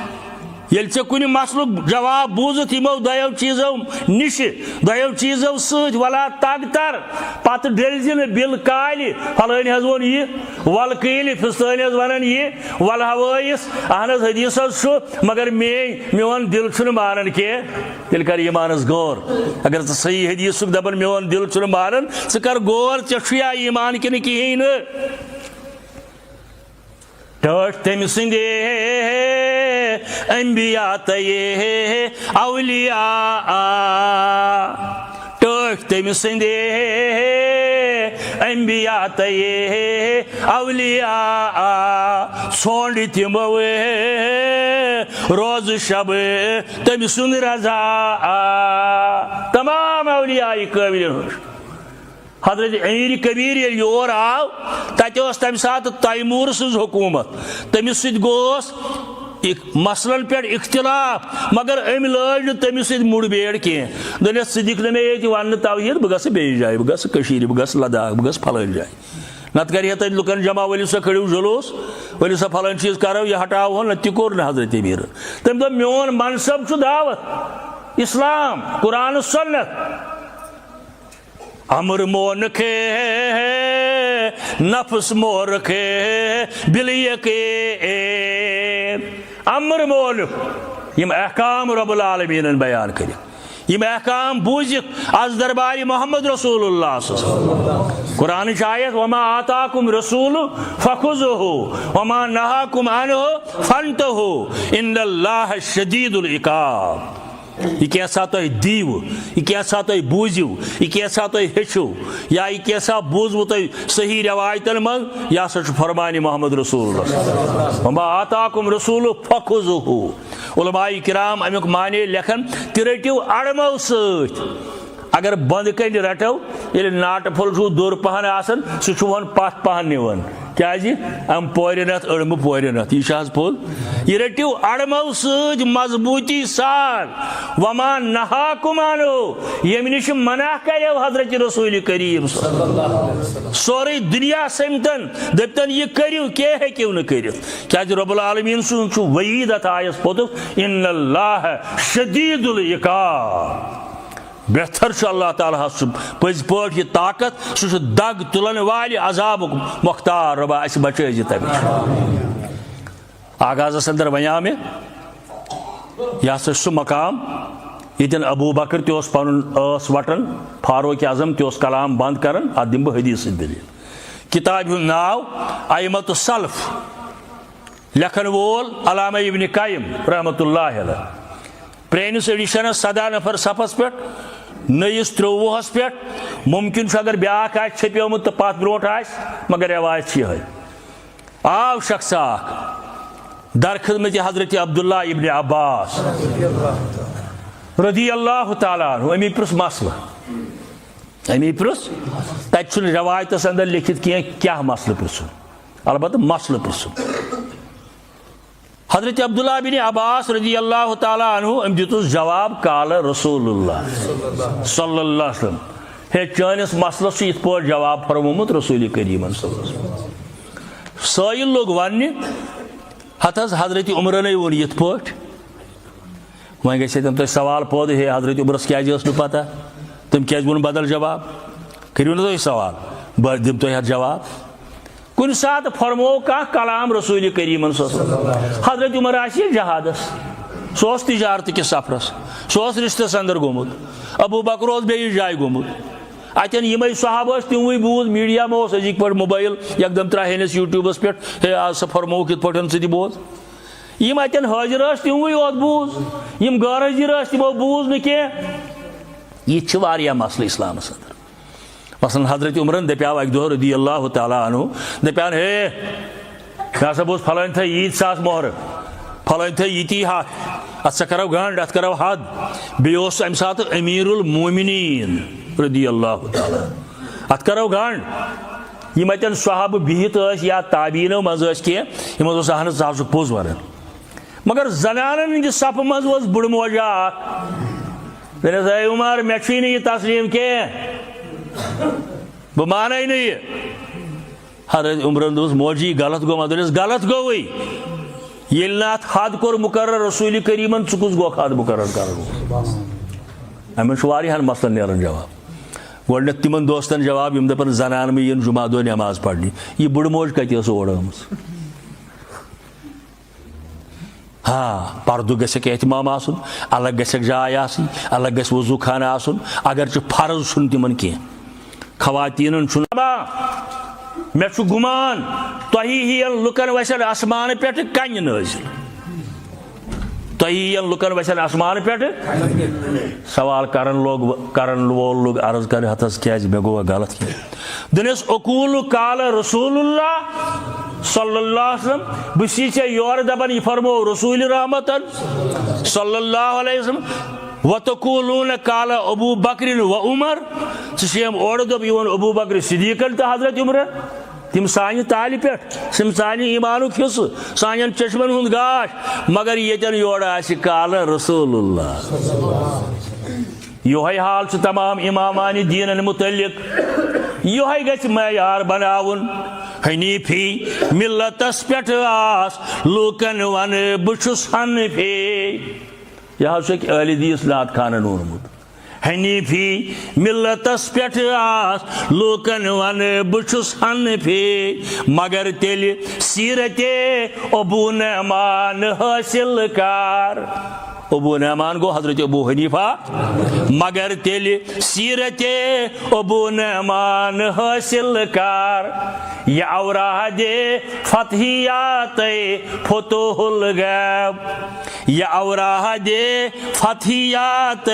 ییٚلہِ ژےٚ کُنہِ مسلُک جواب بوٗزُتھ یِمو دۄیو چیٖزو نِشہِ، دۄیو چیٖزو سۭتۍ، ولا تغتر، پتہٕ ڈٔلۍ زِ نہٕ، بالقال، فلٲنۍ حظ ووٚن یہِ، والقیل، فستٲنۍ حظ ونان یہِ، والحوائص، اہن حظ حدیث حظ چھُ، مگر میٲنۍ، میون دل چھُنہٕ مانان کینٛہہ۔ تیٚلہِ کر ایمانس غور۔ اگر ژٕ صحیح حدیثُک دپان میون دل چھُنہٕ مانان، ژٕ کر غور، ژےٚ چھُیا ایمان کِنہٕ کِہیٖنۍ نہٕ؟ ٹٲٹھۍ تٔمۍ سٕنٛدے انبیاء تہٕ اولیاء۔ ٹٲٹھۍ تٔمۍ سٕنٛدے انبیاء تہٕ اولیاء۔ ژھونٛڈ تِمو روزٕ شب تٔمۍ سُنٛد رضا۔ تمام اولیاء کٲملن ہُنٛد۔ حضرت امیر کبیر ییٚلہِ یور آو، تتہِ ٲس تمہِ ساتہٕ تیمور سٕنٛز حکومت۔ تٔمِس سۭتۍ گوس اِک-، مسلن پٮ۪ٹھ اختلاف، مگر أمۍ لٲج نہٕ تٔمِس سۭتۍ مُڑ بیڑ کینٛہہ۔ دوٚپنس، "ژٕ دِکھ نہٕ مےٚ ییٚتہِ وننہٕ توحید، بہٕ گژھٕ بیٚیِس جایہِ، بہٕ گژھٕ کٔشیٖرِ، بہٕ گژھٕ لداخ، بہٕ گژھٕ فلٲنۍ جایہِ۔ نتہٕ کرِ ہے تتہِ لُکن جمع، ؤلِو سا کٔڑِو جلوس، ؤلِو سا فلٲنۍ چیٖز کرو، یہِ ہٹاوہون۔" نتہٕ تہِ کوٚر نہٕ حضرت امیرن۔ تٔمۍ دوٚپ، "میون منصب چھُ دعوت، اسلام، قرآن و سنت۔" امر مونکھ نفس مورکھ بلیکے۔ امر مونکھ، یم احکام رب العالمینن بیان کٔرِکھ، یم احکام بوٗزِکھ از دربارِ محمد رسول اللہ صلی اللہ علیہ وسلم۔ قرآنٕچ آیت، "وما آتاکم رسول فخذوہ وما نہاکم عنہ فانتہو ان اللہ شدید العقاب۔" یہِ کینٛژھا تۄہہِ دیٖوٕ، یہِ کینٛژھا تۄہہِ بوٗزِو، یہِ کینٛژھا تۄہہِ ہیٚچھِو، یا یہِ کینٛژھا بوٗزوٕ تۄہہِ صحیح رٮ۪وایتَن منٛز، یہِ ہسا چھُ فرمانِ محمد رسول اللہ۔ "وما آتاکم رسول فخذوہ۔" علماء کرام اَمیُک معنی لیکھن، "تہِ رٔٹِو اَڑمو سۭتۍ۔" اگر بنٛد کنہِ رٹو، ییٚلہِ ناٹہٕ پھوٚل چھُو دوٚر پہن آسان، سُہ چھُ وۄنۍ پتھ پہن نِوان۔ کیازِ؟ ام پورِ نتھ، أڑمہٕ پورِ نتھ۔ یہِ چھُ حظ پوٚز؟ یہِ رٔٹِو اڑمو سۭتۍ مضبوٗطی سان۔ وما نہاکم عنہ، ییٚمہِ نِش منع کریو حضرت رسول کریم صلی اللہ علیہ وسلم۔ سورُے دُنیا سٔمتن، دٔپتن، "یہِ کٔرِو، کینٛہہ ہیٚکِو نہٕ کٔرِتھ۔" کیازِ رب العالمین سُنٛد چھُ وعید اتھ آیس پوٚتُس، "ان اللہ شدید العقاب۔" بہتر چھُ اللہ تعالیٰ ہس چھُ پٔزۍ پٲٹھۍ یہِ طاقت، سُہ چھُ دگ تُلن والہِ عذابُک مۄختار۔ رۄبا، اسہِ بچٲے زِ تمہِ نِش۔ آغازس اندر ونیاو مےٚ، یہِ ہسا چھُ سُہ مقام ییٚتٮ۪ن ابو بکر تہِ اوس پنُن ٲس وٹان، فاروق اعظم تہِ اوس کلام بند کران۔ اتھ دِمہٕ بہٕ حدیث سۭتۍ دٔلیٖل۔ کتابہِ ہُنٛد ناو ائمۃ السلف، لیکھن وول علامہ ابن قیم رحمۃ اللہ علیہ۔ پرٲنِس ایڈیشنس سداہ نفر صفس پٮ۪ٹھ، نٔیِس ترٛۆوُہس پٮ۪ٹھ۔ ممکن چھُ اگر بیٛاکھ آسہِ چھپیومُت تہٕ پتھ برونٛٹھ آسہِ، مگر رٮ۪وایت چھِ یِہوٚے۔ آو شخص اکھ در خدمت حضرت عبداللہ ابن عباس رضی اللہ تعالیٰ عنہ، أمی پرُژھ مسلہٕ۔ أمی پرُژھ، تتہِ چھُنہٕ رٮ۪وایتس اندر لیکھِتھ کینٛہہ کیٛاہ مسلہٕ پرُژھُن، البتہ مسلہٕ پرُژھُن۔ حضرت عبداللہ بن عباس رضی اللہ تعالیٰ عنہ، أمۍ دیُتُس جواب، قال رسول اللہ صلی اللہ علیہ وسلم، ہے، چٲنِس مسلس چھُ یِتھ پٲٹھۍ جواب فرمومُت رسول کریمن صلی اللہ علیہ وسلم۔ سٲیِل لوٚگ وننہِ، ہتہٕ حض حضرت عمرنے ووٚن یِتھ پٲٹھۍ۔ وۄنۍ گژھِ تٔمۍ تۄہہِ سوال پٲدٕ، ہے، حضرت عمرس کیازِ ٲس نہٕ پتہ؟ تٔمۍ کیازِ ووٚن بدل جواب؟ کٔرِو نہٕ تُہۍ سوال، بہٕ دِمہٕ تۄہہِ اتھ جواب۔ کُنہِ ساتہٕ فرموو کانٛہہ کلام رسول کریمن صلی اللہ علیہ وسلم۔ حضرت عمر آسہِ ہے جہادس، سُہ اوس تجارت کِس سفرس، سُہ اوس رشتس اندر گوٚمُت، ابو بکر اوس بیٚیِس جایہِ گوٚمُت۔ اتٮ۪ن یِمے صحابہٕ ٲسۍ، تِموٕے بوٗز، میڈیا ما اوس أزِکۍ پٲٹھۍ موبایل، یکدم ترٛایہنس یوٹیوبس پٮ۪ٹھ، ہے، آز سا فرمووُکھ یِتھ پٲٹھۍ، ژٕ تہِ بوز۔ یِم اتٮ۪ن حٲضِر ٲسۍ، تِموٕے یوت بوٗز۔ یِم غٲر حٲضِر ٲسۍ، تِمو بوٗز نہٕ کینٛہہ۔ یہِ تہِ چھِ واریاہ مسلہٕ اسلامس اندر۔ مثلاً حضرت عمرن دپیاو اکہِ دۄہ رضی اللہ تعالیٰ عنہ، دپیان، ہے، مےٚ ہسا بوٗز فلٲنۍ تھٲے ییٖتۍ ساس مۄہرٕ، فلٲنۍ تھٲے ییٖتی ہتھ، اتھ سا کرو گنڈ، اتھ کرو حد۔ بیٚیہِ اوس امہِ ساتہٕ امیر المومنین رضی اللہ تعالیٰ، اتھ کرو گنڈ۔ یِم اتٮ۪ن صحابہٕ بِہِتھ ٲسۍ یا تابعیٖنو منٛز ٲسۍ کینٛہہ، یِمن اوس، اہن حظ، ژٕ حظ چھُکھ پوٚز ونان۔ مگر زنانن ہٕنٛدِ صفہٕ منٛز اوس بُڈٕ موجا اکھ۔ دوٚپنس، اے عمر، مےٚ چھُے نہٕ یہِ تسلیم کینٛہہ، بہٕ مانے نہٕ یہِ۔ حضرت عمرن دوٚپُس، موجی، غلط گوٚو ما؟ دوٚپنس، غلط گوٚوٕے۔ ییٚلہِ نہٕ اتھ حد کوٚر مقرر رسول کریمن، ژٕ کُس گوکھ حد مقرر کرن وول؟ امہِ منٛز چھُ واریاہن مسلن نیران جواب۔ گۄڈٕنیتھ تِمن دوستن جواب، یِم دپان زنانہٕ مہ یِن جمعہ دۄہ نماز پرنہِ۔ یہِ بُڈٕ موج کتہِ ٲس اور آمٕژ؟ ہاں، پردٕ گژھکھ اہتمام آسُن، الگ گژھکھ جاے آسٕنۍ، الگ گژھِ وضو خانہٕ آسُن، اگرچہِ فرض چھُنہٕ تِمن کینٛہہ۔ خواتیٖنن چھُنہٕ۔ بابا، مےٚ چھُ گُمان، تۄہہِ ہِوٮ۪ن لُکن وسن آسمانہٕ پٮ۪ٹھٕ کنہِ نٲزِل۔ تۄہہِ ہِوٮ۪ن لُکن وسن آسمانہٕ پٮ۪ٹھٕ۔ سوال کرن لوگ، کرن وول لوگ عرض کرِ، ہتس کیازِ مےٚ گوٚوا غلط کینٛہہ؟ دوٚپنس، اقول قال رسول اللہ صلی اللہ علیہ وسلم، بہٕ چھُسے ژےٚ یورٕ دپان، یہِ فرموو رسول رحمتن صلی اللہ علیہ وسلم۔ وتقولون قال ابو بکر و عمر، ژٕ چھِ یِم اورٕ دوٚپ یِوان ابو بکر صدیقن تہٕ حضرت عمرن۔ تِم سانہِ تالہِ پٮ۪ٹھ، تِم سانہِ ایٖمانُک حصہٕ، سانٮ۪ن چشمن ہُنٛد گاش، مگر ییٚتٮ۪ن یورٕ آسہِ قال رسول اللہ۔ یِہوٚے حال چھُ تمام امامان دیٖنن متعلق۔ یِہوٚے گژھِ معیار بناوُن۔ حنیفی ملتس پٮ۪ٹھ آس لوٗکن ونہٕ بہٕ چھُس حنفی۔ یہِ حظ چھُ أکۍ عٲلۍ حدیث نعت خانن ووٚنمُت۔ حنیفی ملتس پٮ۪ٹھ آس لوٗکن ونہٕ بہٕ چھُس حنفی، مگر تیٚلہِ سیرت ابو نعمان حٲصِل کر۔ ابو نعمان گوٚو حضرت ابو حنیفہ۔ مگر تیٚلہِ سیرت ابو نعمان حٲصِل کر۔ یہِ اوراہ دِ فتحیات فتوح الغیب۔ یہِ اوراہ دِ فتحیات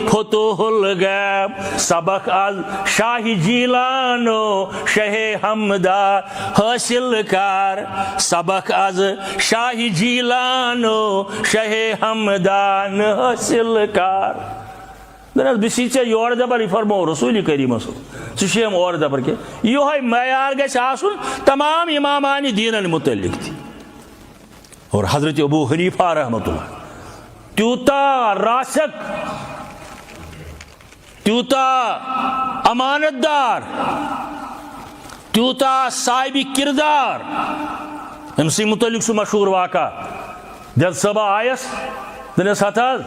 فتوح الغیب۔ سبق از شاہ جیلانو شہ ہمدان حٲصِل کر۔ سبق از شاہ جیلانو شہ ہمدان حٲصِل کر۔ دوٚپنس، بہٕ چھُسے ژےٚ یورٕ دپان، یہِ فرموو رسول کریٖمس۔ ژٕ چھُے یِم اورٕ دپان کینٛہہ۔ یِہوٚے معیار گژھِ آسُن تمام امامان دیٖنن متعلق تہِ۔ اور حضرت ابو حنیفہ رحمۃ اللہ تیوٗتاہ راسخ، تیوٗتاہ امانت دار، تیوٗتاہ صاحب کردار۔ أمۍ سٕے متعلق چھُ مشہوٗر واقعہ۔ جج صٲبہ آیس، دوٚپنس، ہتہٕ حظ،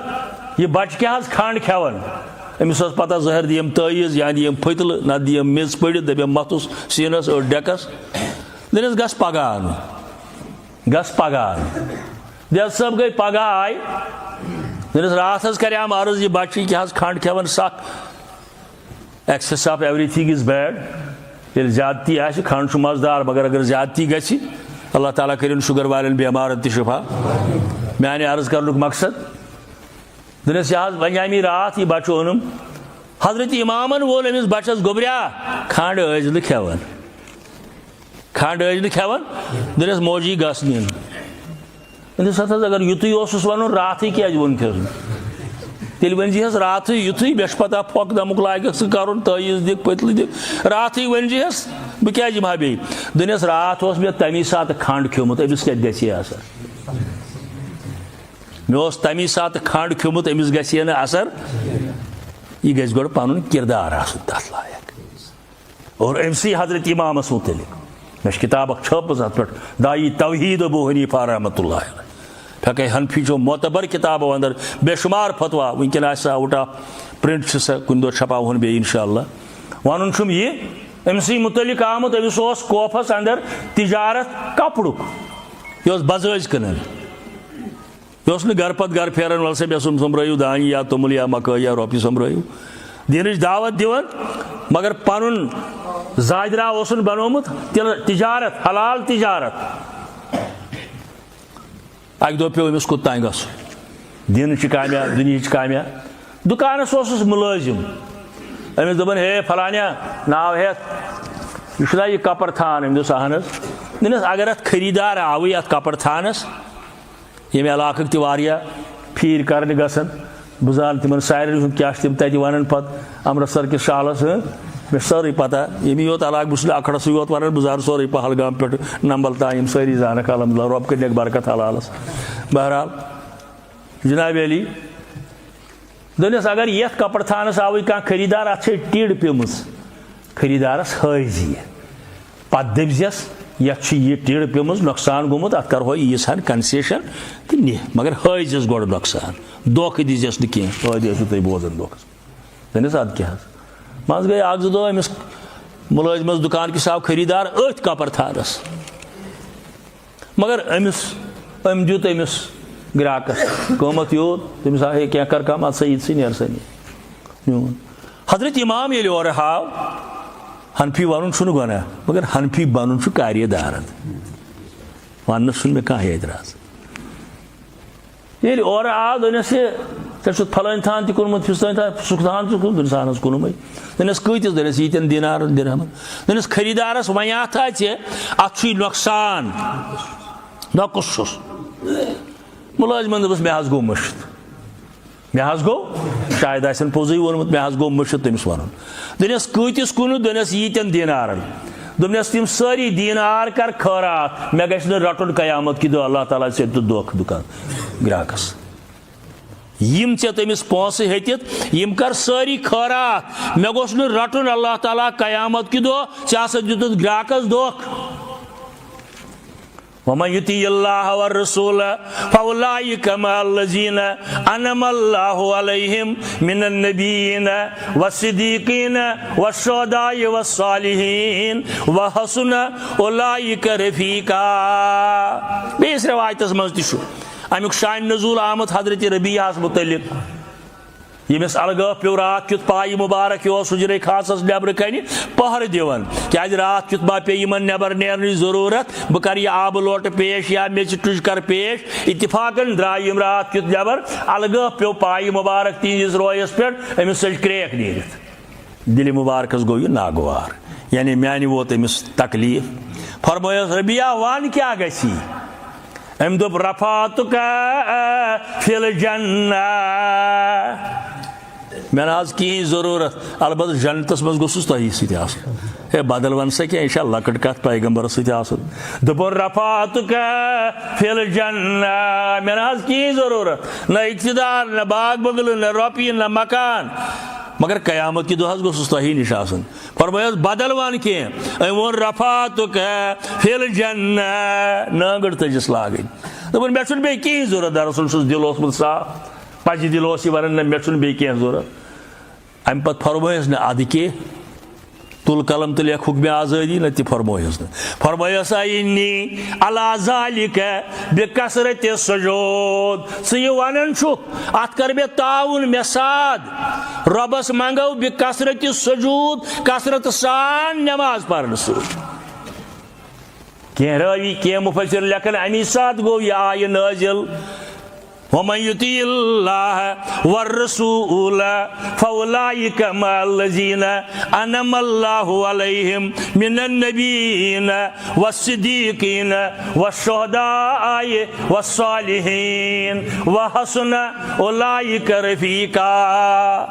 یہِ بچہٕ کیٛاہ حظ کھنڈ کھٮ۪وان؟ أمِس ٲس پتہ ظٲہر، دِیِم تٲویٖز یا دِیِم پھٔتلہٕ، نتہٕ دِیِم میٚژ پٔڑِتھ، دٔپِم متھُس سیٖنس، أڑ ڈٮ۪کس۔ دوٚپنس، گژھ پگاہ انُن۔ گژھ پگاہ۔ جج صٲب گٔے پگاہ آے۔ دوٚپنس، راتھ حظ کریام عرض، یہِ بچہِ کیٛاہ حظ کھنڈ کھٮ۪وان سخ۔ Excess of everything is bad۔ ییٚلہِ زیادتی آسہِ، کھنڈ چھُ مزٕدار، مگر اگر زیادتی گژھِ، اللہ تعالیٰ کٔرِن شُگر والٮ۪ن بیمارن تہِ شفا۔ میانہِ عرض کرنُک مقصد، دوٚپنس، یہِ حظ وۄنۍ آمی راتھ یہِ بچہٕ اوٚنُم۔ حضرت امامن ووٚن أمِس بچس، گوٚبریا، کھنڈ ٲسۍ نہٕ کھٮ۪وان۔ کھنڈ ٲسۍ نہٕ کھٮ۪وان۔ دوٚپنس، موجی گژھ نِن۔ دوٚپنس، ہتہٕ حظ، اگر یُتُے اوسُس ونُن، راتھٕے کیازِ ووٚنکھس نہٕ؟ تیٚلہِ ؤنۍ زِہس راتھٕے یُتُے، مےٚ چھُ پتہ پھۄکھ دمُک لاگکھ ژٕ کرُن، تٲویٖز دِکھ، پٔتلہٕ دِکھ۔ راتھٕے ؤنۍ زِہس، بہٕ کیازِ یِمہٕ ہا بیٚیہِ؟ دوٚپنس، راتھ اوس مےٚ تمی ساتہٕ کھنڈ کھیوٚمُت، أمِس کتہِ گژھِ ہے اثر؟ مےٚ اوس تمی ساتہٕ کھنڈ کھیوٚمُت، أمِس گژھِ ہے نہٕ اثر۔ یہِ گژھِ گۄڈٕ پنُن کردار آسُن تتھ لایق۔ اور أمۍ سٕے حضرت امامس متعلق، مےٚ چھِ کتاب اکھ چھٲپمٕژ اتھ پٮ۪ٹھ، داعی توحید ابو حنیفہ رحمۃ اللہ علیہ۔ فقہ حنفی چھُ معتبر کتابو اندر بے شمار فتوا، وٕنکٮ۪ن آسہِ سا out of print، چھِ سا کُنہِ دۄہ چھپاوہون بیٚیہِ انشاءاللہ۔ ونُن چھُم یہِ، أمۍ سٕے متعلق آمُت، أمِس اوس کوفس اندر تجارت کپرُک، یہِ اوس بزٲژۍ کٕنان۔ یہِ اوس نہٕ گرٕ پتہٕ گرٕ پھیران، "ول سا مےٚ سوٚم-، سوٚمبرٲیِو دانہِ یا توٚمُل یا مکٲے یا رۄپیہِ سوٚمبرٲیِو۔" دیٖنٕچ دعوت دِوان، مگر پنُن زاجرا اوسُن بنومُت تِلہٕ تجارت، حلال تجارت۔ اَکہِ دۄہ پیوٚو أمِس کوٚت تام گژھُن۔ دِنٕچ کامیا، دُنیہٕچ کامیا۔ دُکانَس اوسُس مُلٲزِم۔ أمِس دوٚپُن، "ہے فلانیا، ناو ہٮ۪تھ، یہِ چھُنہ یہِ کَپَر تھان؟" أمۍ دوٚپُس، "اَہَن حظ۔" دوٚپنَس، "اگر اَتھ خریٖدار آوٕے اَتھ کَپَر تھانَس، ییٚمہِ علاقٕکۍ تہِ واریاہ پھیٖرۍ کَرنہِ گژھن، بہٕ زانہٕ تِمَن سارنٕے ہُنٛد کیٛاہ چھِ تِم تَتہِ وَنان پَتہٕ امرتسر کِس شالَس، ہٕنٛہ؟ مےٚ چھِ سٲرٕے پَتہ، ییٚمی یوت علاقہٕ، بہٕ چھُس نہٕ اَکھڑَسٕے یوت وَنان، بہٕ زانہٕ سورُے پہلگام پٮ۪ٹھ نمبل تام، یِم سٲری زانَکھ، الحمدللہ، رۄب کٔرِنَکھ برکت حلالَس۔" بہرحال، جناب علی، دوٚپنَس، "اگر یَتھ کَپَر تھانَس آوٕے کانٛہہ خریٖدار، اَتھ چھے ٹِڑ پیٚمٕژ، خریٖدارَس ہٲوزِ یہِ۔ پَتہٕ دٔپۍزٮ۪س، یَتھ چھُ یہِ ٹِڑ پیٚمٕژ، نۄقصان گوٚمُت، اَتھ کَرہو ییٖژ ہَن concession تہٕ نہِ، مگر ہٲوزٮ۪س گۄڈٕ نۄقصان، دھوکہٕ دیٖزٮ۪س نہٕ کینٛہہ۔" ٲدۍ ٲسِو تُہۍ بوزان دھوکَس۔ دوٚپنَس، "اَدٕ کیٛاہ حظ؟" منٛزٕ گٔے اَکھ زٕ دۄہ، أمِس مُلٲزِمَس دُکان کِس آو خریٖدار أتھۍ کَپَر تھانَس۔ مگر أمِس، أمۍ دیُت أمِس گراکَس قۭمَتھ یوٗت، تٔمِس آو، "ہے، کینٛہہ کَر کَم، اَتھ سا ییٖتۍ سٕے نیر سا نیر میون۔" حضرت امام ییٚلہِ اورٕ آو، حنفی وَنُن چھُنہٕ گۄناہ، مگر حنفی بَنُن چھُ کاریدارَن۔ وَننَس چھُنہٕ مےٚ کانٛہہ اعتراض۔ ییٚلہِ اورٕ آو، دوٚپنَس، "یہِ، ژےٚ چھُتھ فلٲنۍ تھان تہِ کُنمُت، فِستٲنۍ تھان، فِستٲنۍ تھان تہِ کُنمُت؟" دوٚپنَس، "اَہَن حظ، کُنمُے۔" دوٚپنَس، "کۭتِس؟" دوٚپنَس، "ییٖتٮ۪ن دینارَن، درہمَن۔" دوٚپنَس، "خریٖدارَس وَنیٛاتھا ژےٚ، اَتھ چھُے نۄقصان، نۄقُص چھُس۔" مُلٲزِمَن دوٚپُس، "مےٚ حظ گوٚو مٔشِتھ، مےٚ حظ گوٚو، شاید آسٮ۪ن پوٚزُے ووٚنمُت، مےٚ حظ گوٚو مٔشِتھ تٔمِس وَنُن۔" دوٚپنَس، "کۭتِس کُنہٕ؟" دوٚپنَس، "ییٖتٮ۪ن دینارَن۔" دوٚپنَس، "تِم سٲری دینار کر خٲرات، مےٚ گژھِ نہٕ رَٹُن قیامت کہِ دۄہ اللہ تعالیٰ ژےٚ دیُت دھوکہٕ دُکان گراکَس۔ یِم ژےٚ تٔمِس پونٛسہٕ ہیٚتِتھ، یِم کر سٲری خٲرات، مےٚ گوٚژھ نہٕ رَٹُن اللہ تعالیٰ قیامت کہِ دۄہ، ژےٚ ہسا دیُتُتھ گراکَس دھوکہٕ۔" ومن یطع اللہ والرسول فاولئک مع الذین انعم اللہ علیہم من النبیین والصدیقین والشہداء والصالحین وحسن اولئک رفیقا۔ بیٚیِس رِوایتَس منٛز تہِ چھُ اَمیُک شان نزول آمُت حضرت ربیعہَس مُتعلِق۔ ییٚمِس الگٲب پیوٚو راتھ کیُتھ پایہِ مُبارک، یہِ اوس حُجرے خاصس نٮ۪برٕ کنہِ پٔہرٕ دِوان، کیازِ راتھ کیُتھ ما پیٚیہِ یِمن نٮ۪بر نیرنٕچ ضروٗرت، بہٕ کرٕ یہِ آبہٕ لوٹہٕ پیش یا میٚژِ ٹُج کرٕ پیش۔ اتفاقن درٛاے یِم راتھ کیُتھ نٮ۪بر، الگٲب پیوٚو پایہِ مُبارک تِہنٛدِس رویس پٮ۪ٹھ، أمِس ژٔج کرٛیک نیٖرِتھ۔ دِلہِ مُبارکس گوٚو یہِ ناگوار، یعنی میانہِ ووت أمِس تکلیف۔ فرمٲیس، "ربیعہ، وَن کیٛاہ گژھی؟" أمۍ دوٚپ، "رفعتک فی الجنہ۔" مےٚ نہ حظ کِہیٖنۍ ضروٗرت، البتہ جنتس منٛز گوٚژھُس تۄہی سۭتۍ آسُن۔ ہے، بدل وَن سا کینٛہہ، یہِ چھا لۄکٕٹ کتھ پیغمبرس سۭتۍ آسُن؟ دوٚپُن، "رفعتک فی الجنہ۔" مےٚ نہ حظ کِہیٖنۍ ضروٗرت، نہ اقتدار، نہ باغ بنگلہٕ، نہ رۄپیہِ، نہ مکان، مگر قیامت کہِ دۄہ حظ گوٚژھُس تۄہی نِش آسُن۔ فرمٲیس، "بدل وَن کینٛہہ۔" أمۍ ووٚن، "رفعتک فی الجنہ۔" نٲنٛگٕر تٔجِس لاگٕنۍ۔ دوٚپُن، "مےٚ چھُنہٕ بیٚیہِ کِہیٖنۍ ضوٚرَتھ۔" دراصل چھُس دِل اوسمُت صاف۔ پَزِ دِل اوس یہِ وَنان، "نہ، مےٚ چھُنہٕ بیٚیہِ کینٛہہ ضوٚرَتھ۔" اَمہِ پَتہٕ فرمٲیس نہٕ اَدٕ کینٛہہ، تُل قلم تہٕ لیکھ حُکمِ آزٲدی، نہ تہِ فرمٲیس نہٕ۔ فرمٲیس، "انی علی ذالک بکثرت السجود۔" ژٕ یہِ وَنان چھُکھ، اَتھ کر مےٚ تعاوُن، مےٚ ساتھ۔ رۄبَس منٛگو بکثرت السجود، کثرت سان نٮ۪ماز پَرنہٕ سۭتۍ۔ کینٛہہ رٲوی، کینٛہہ مُفَسِر لیکھان، اَمی ساتہٕ گوٚو یہِ آیہِ نٲزِل، "ومن یطع اللہ والرسول فاولئک مع الذین انعم اللہ علیہم من النبیین والصدیقین والشہداء والصالحین وحسن اولئک رفیقا۔"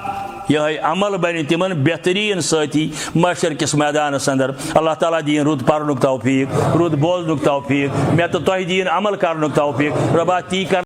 یِہوٚے عمل بَنہِ تِمَن بہتریٖن سٲتھی محشر کِس میدانَس اندر۔ اللہ تعالیٰ دِیِن رُت پَرنُک توفیٖق، رُت بوزنُک توفیٖق، مےٚ تہٕ تۄہہِ دِیِن عمل کرنُک توفیٖق۔ رۄبا، تی کر۔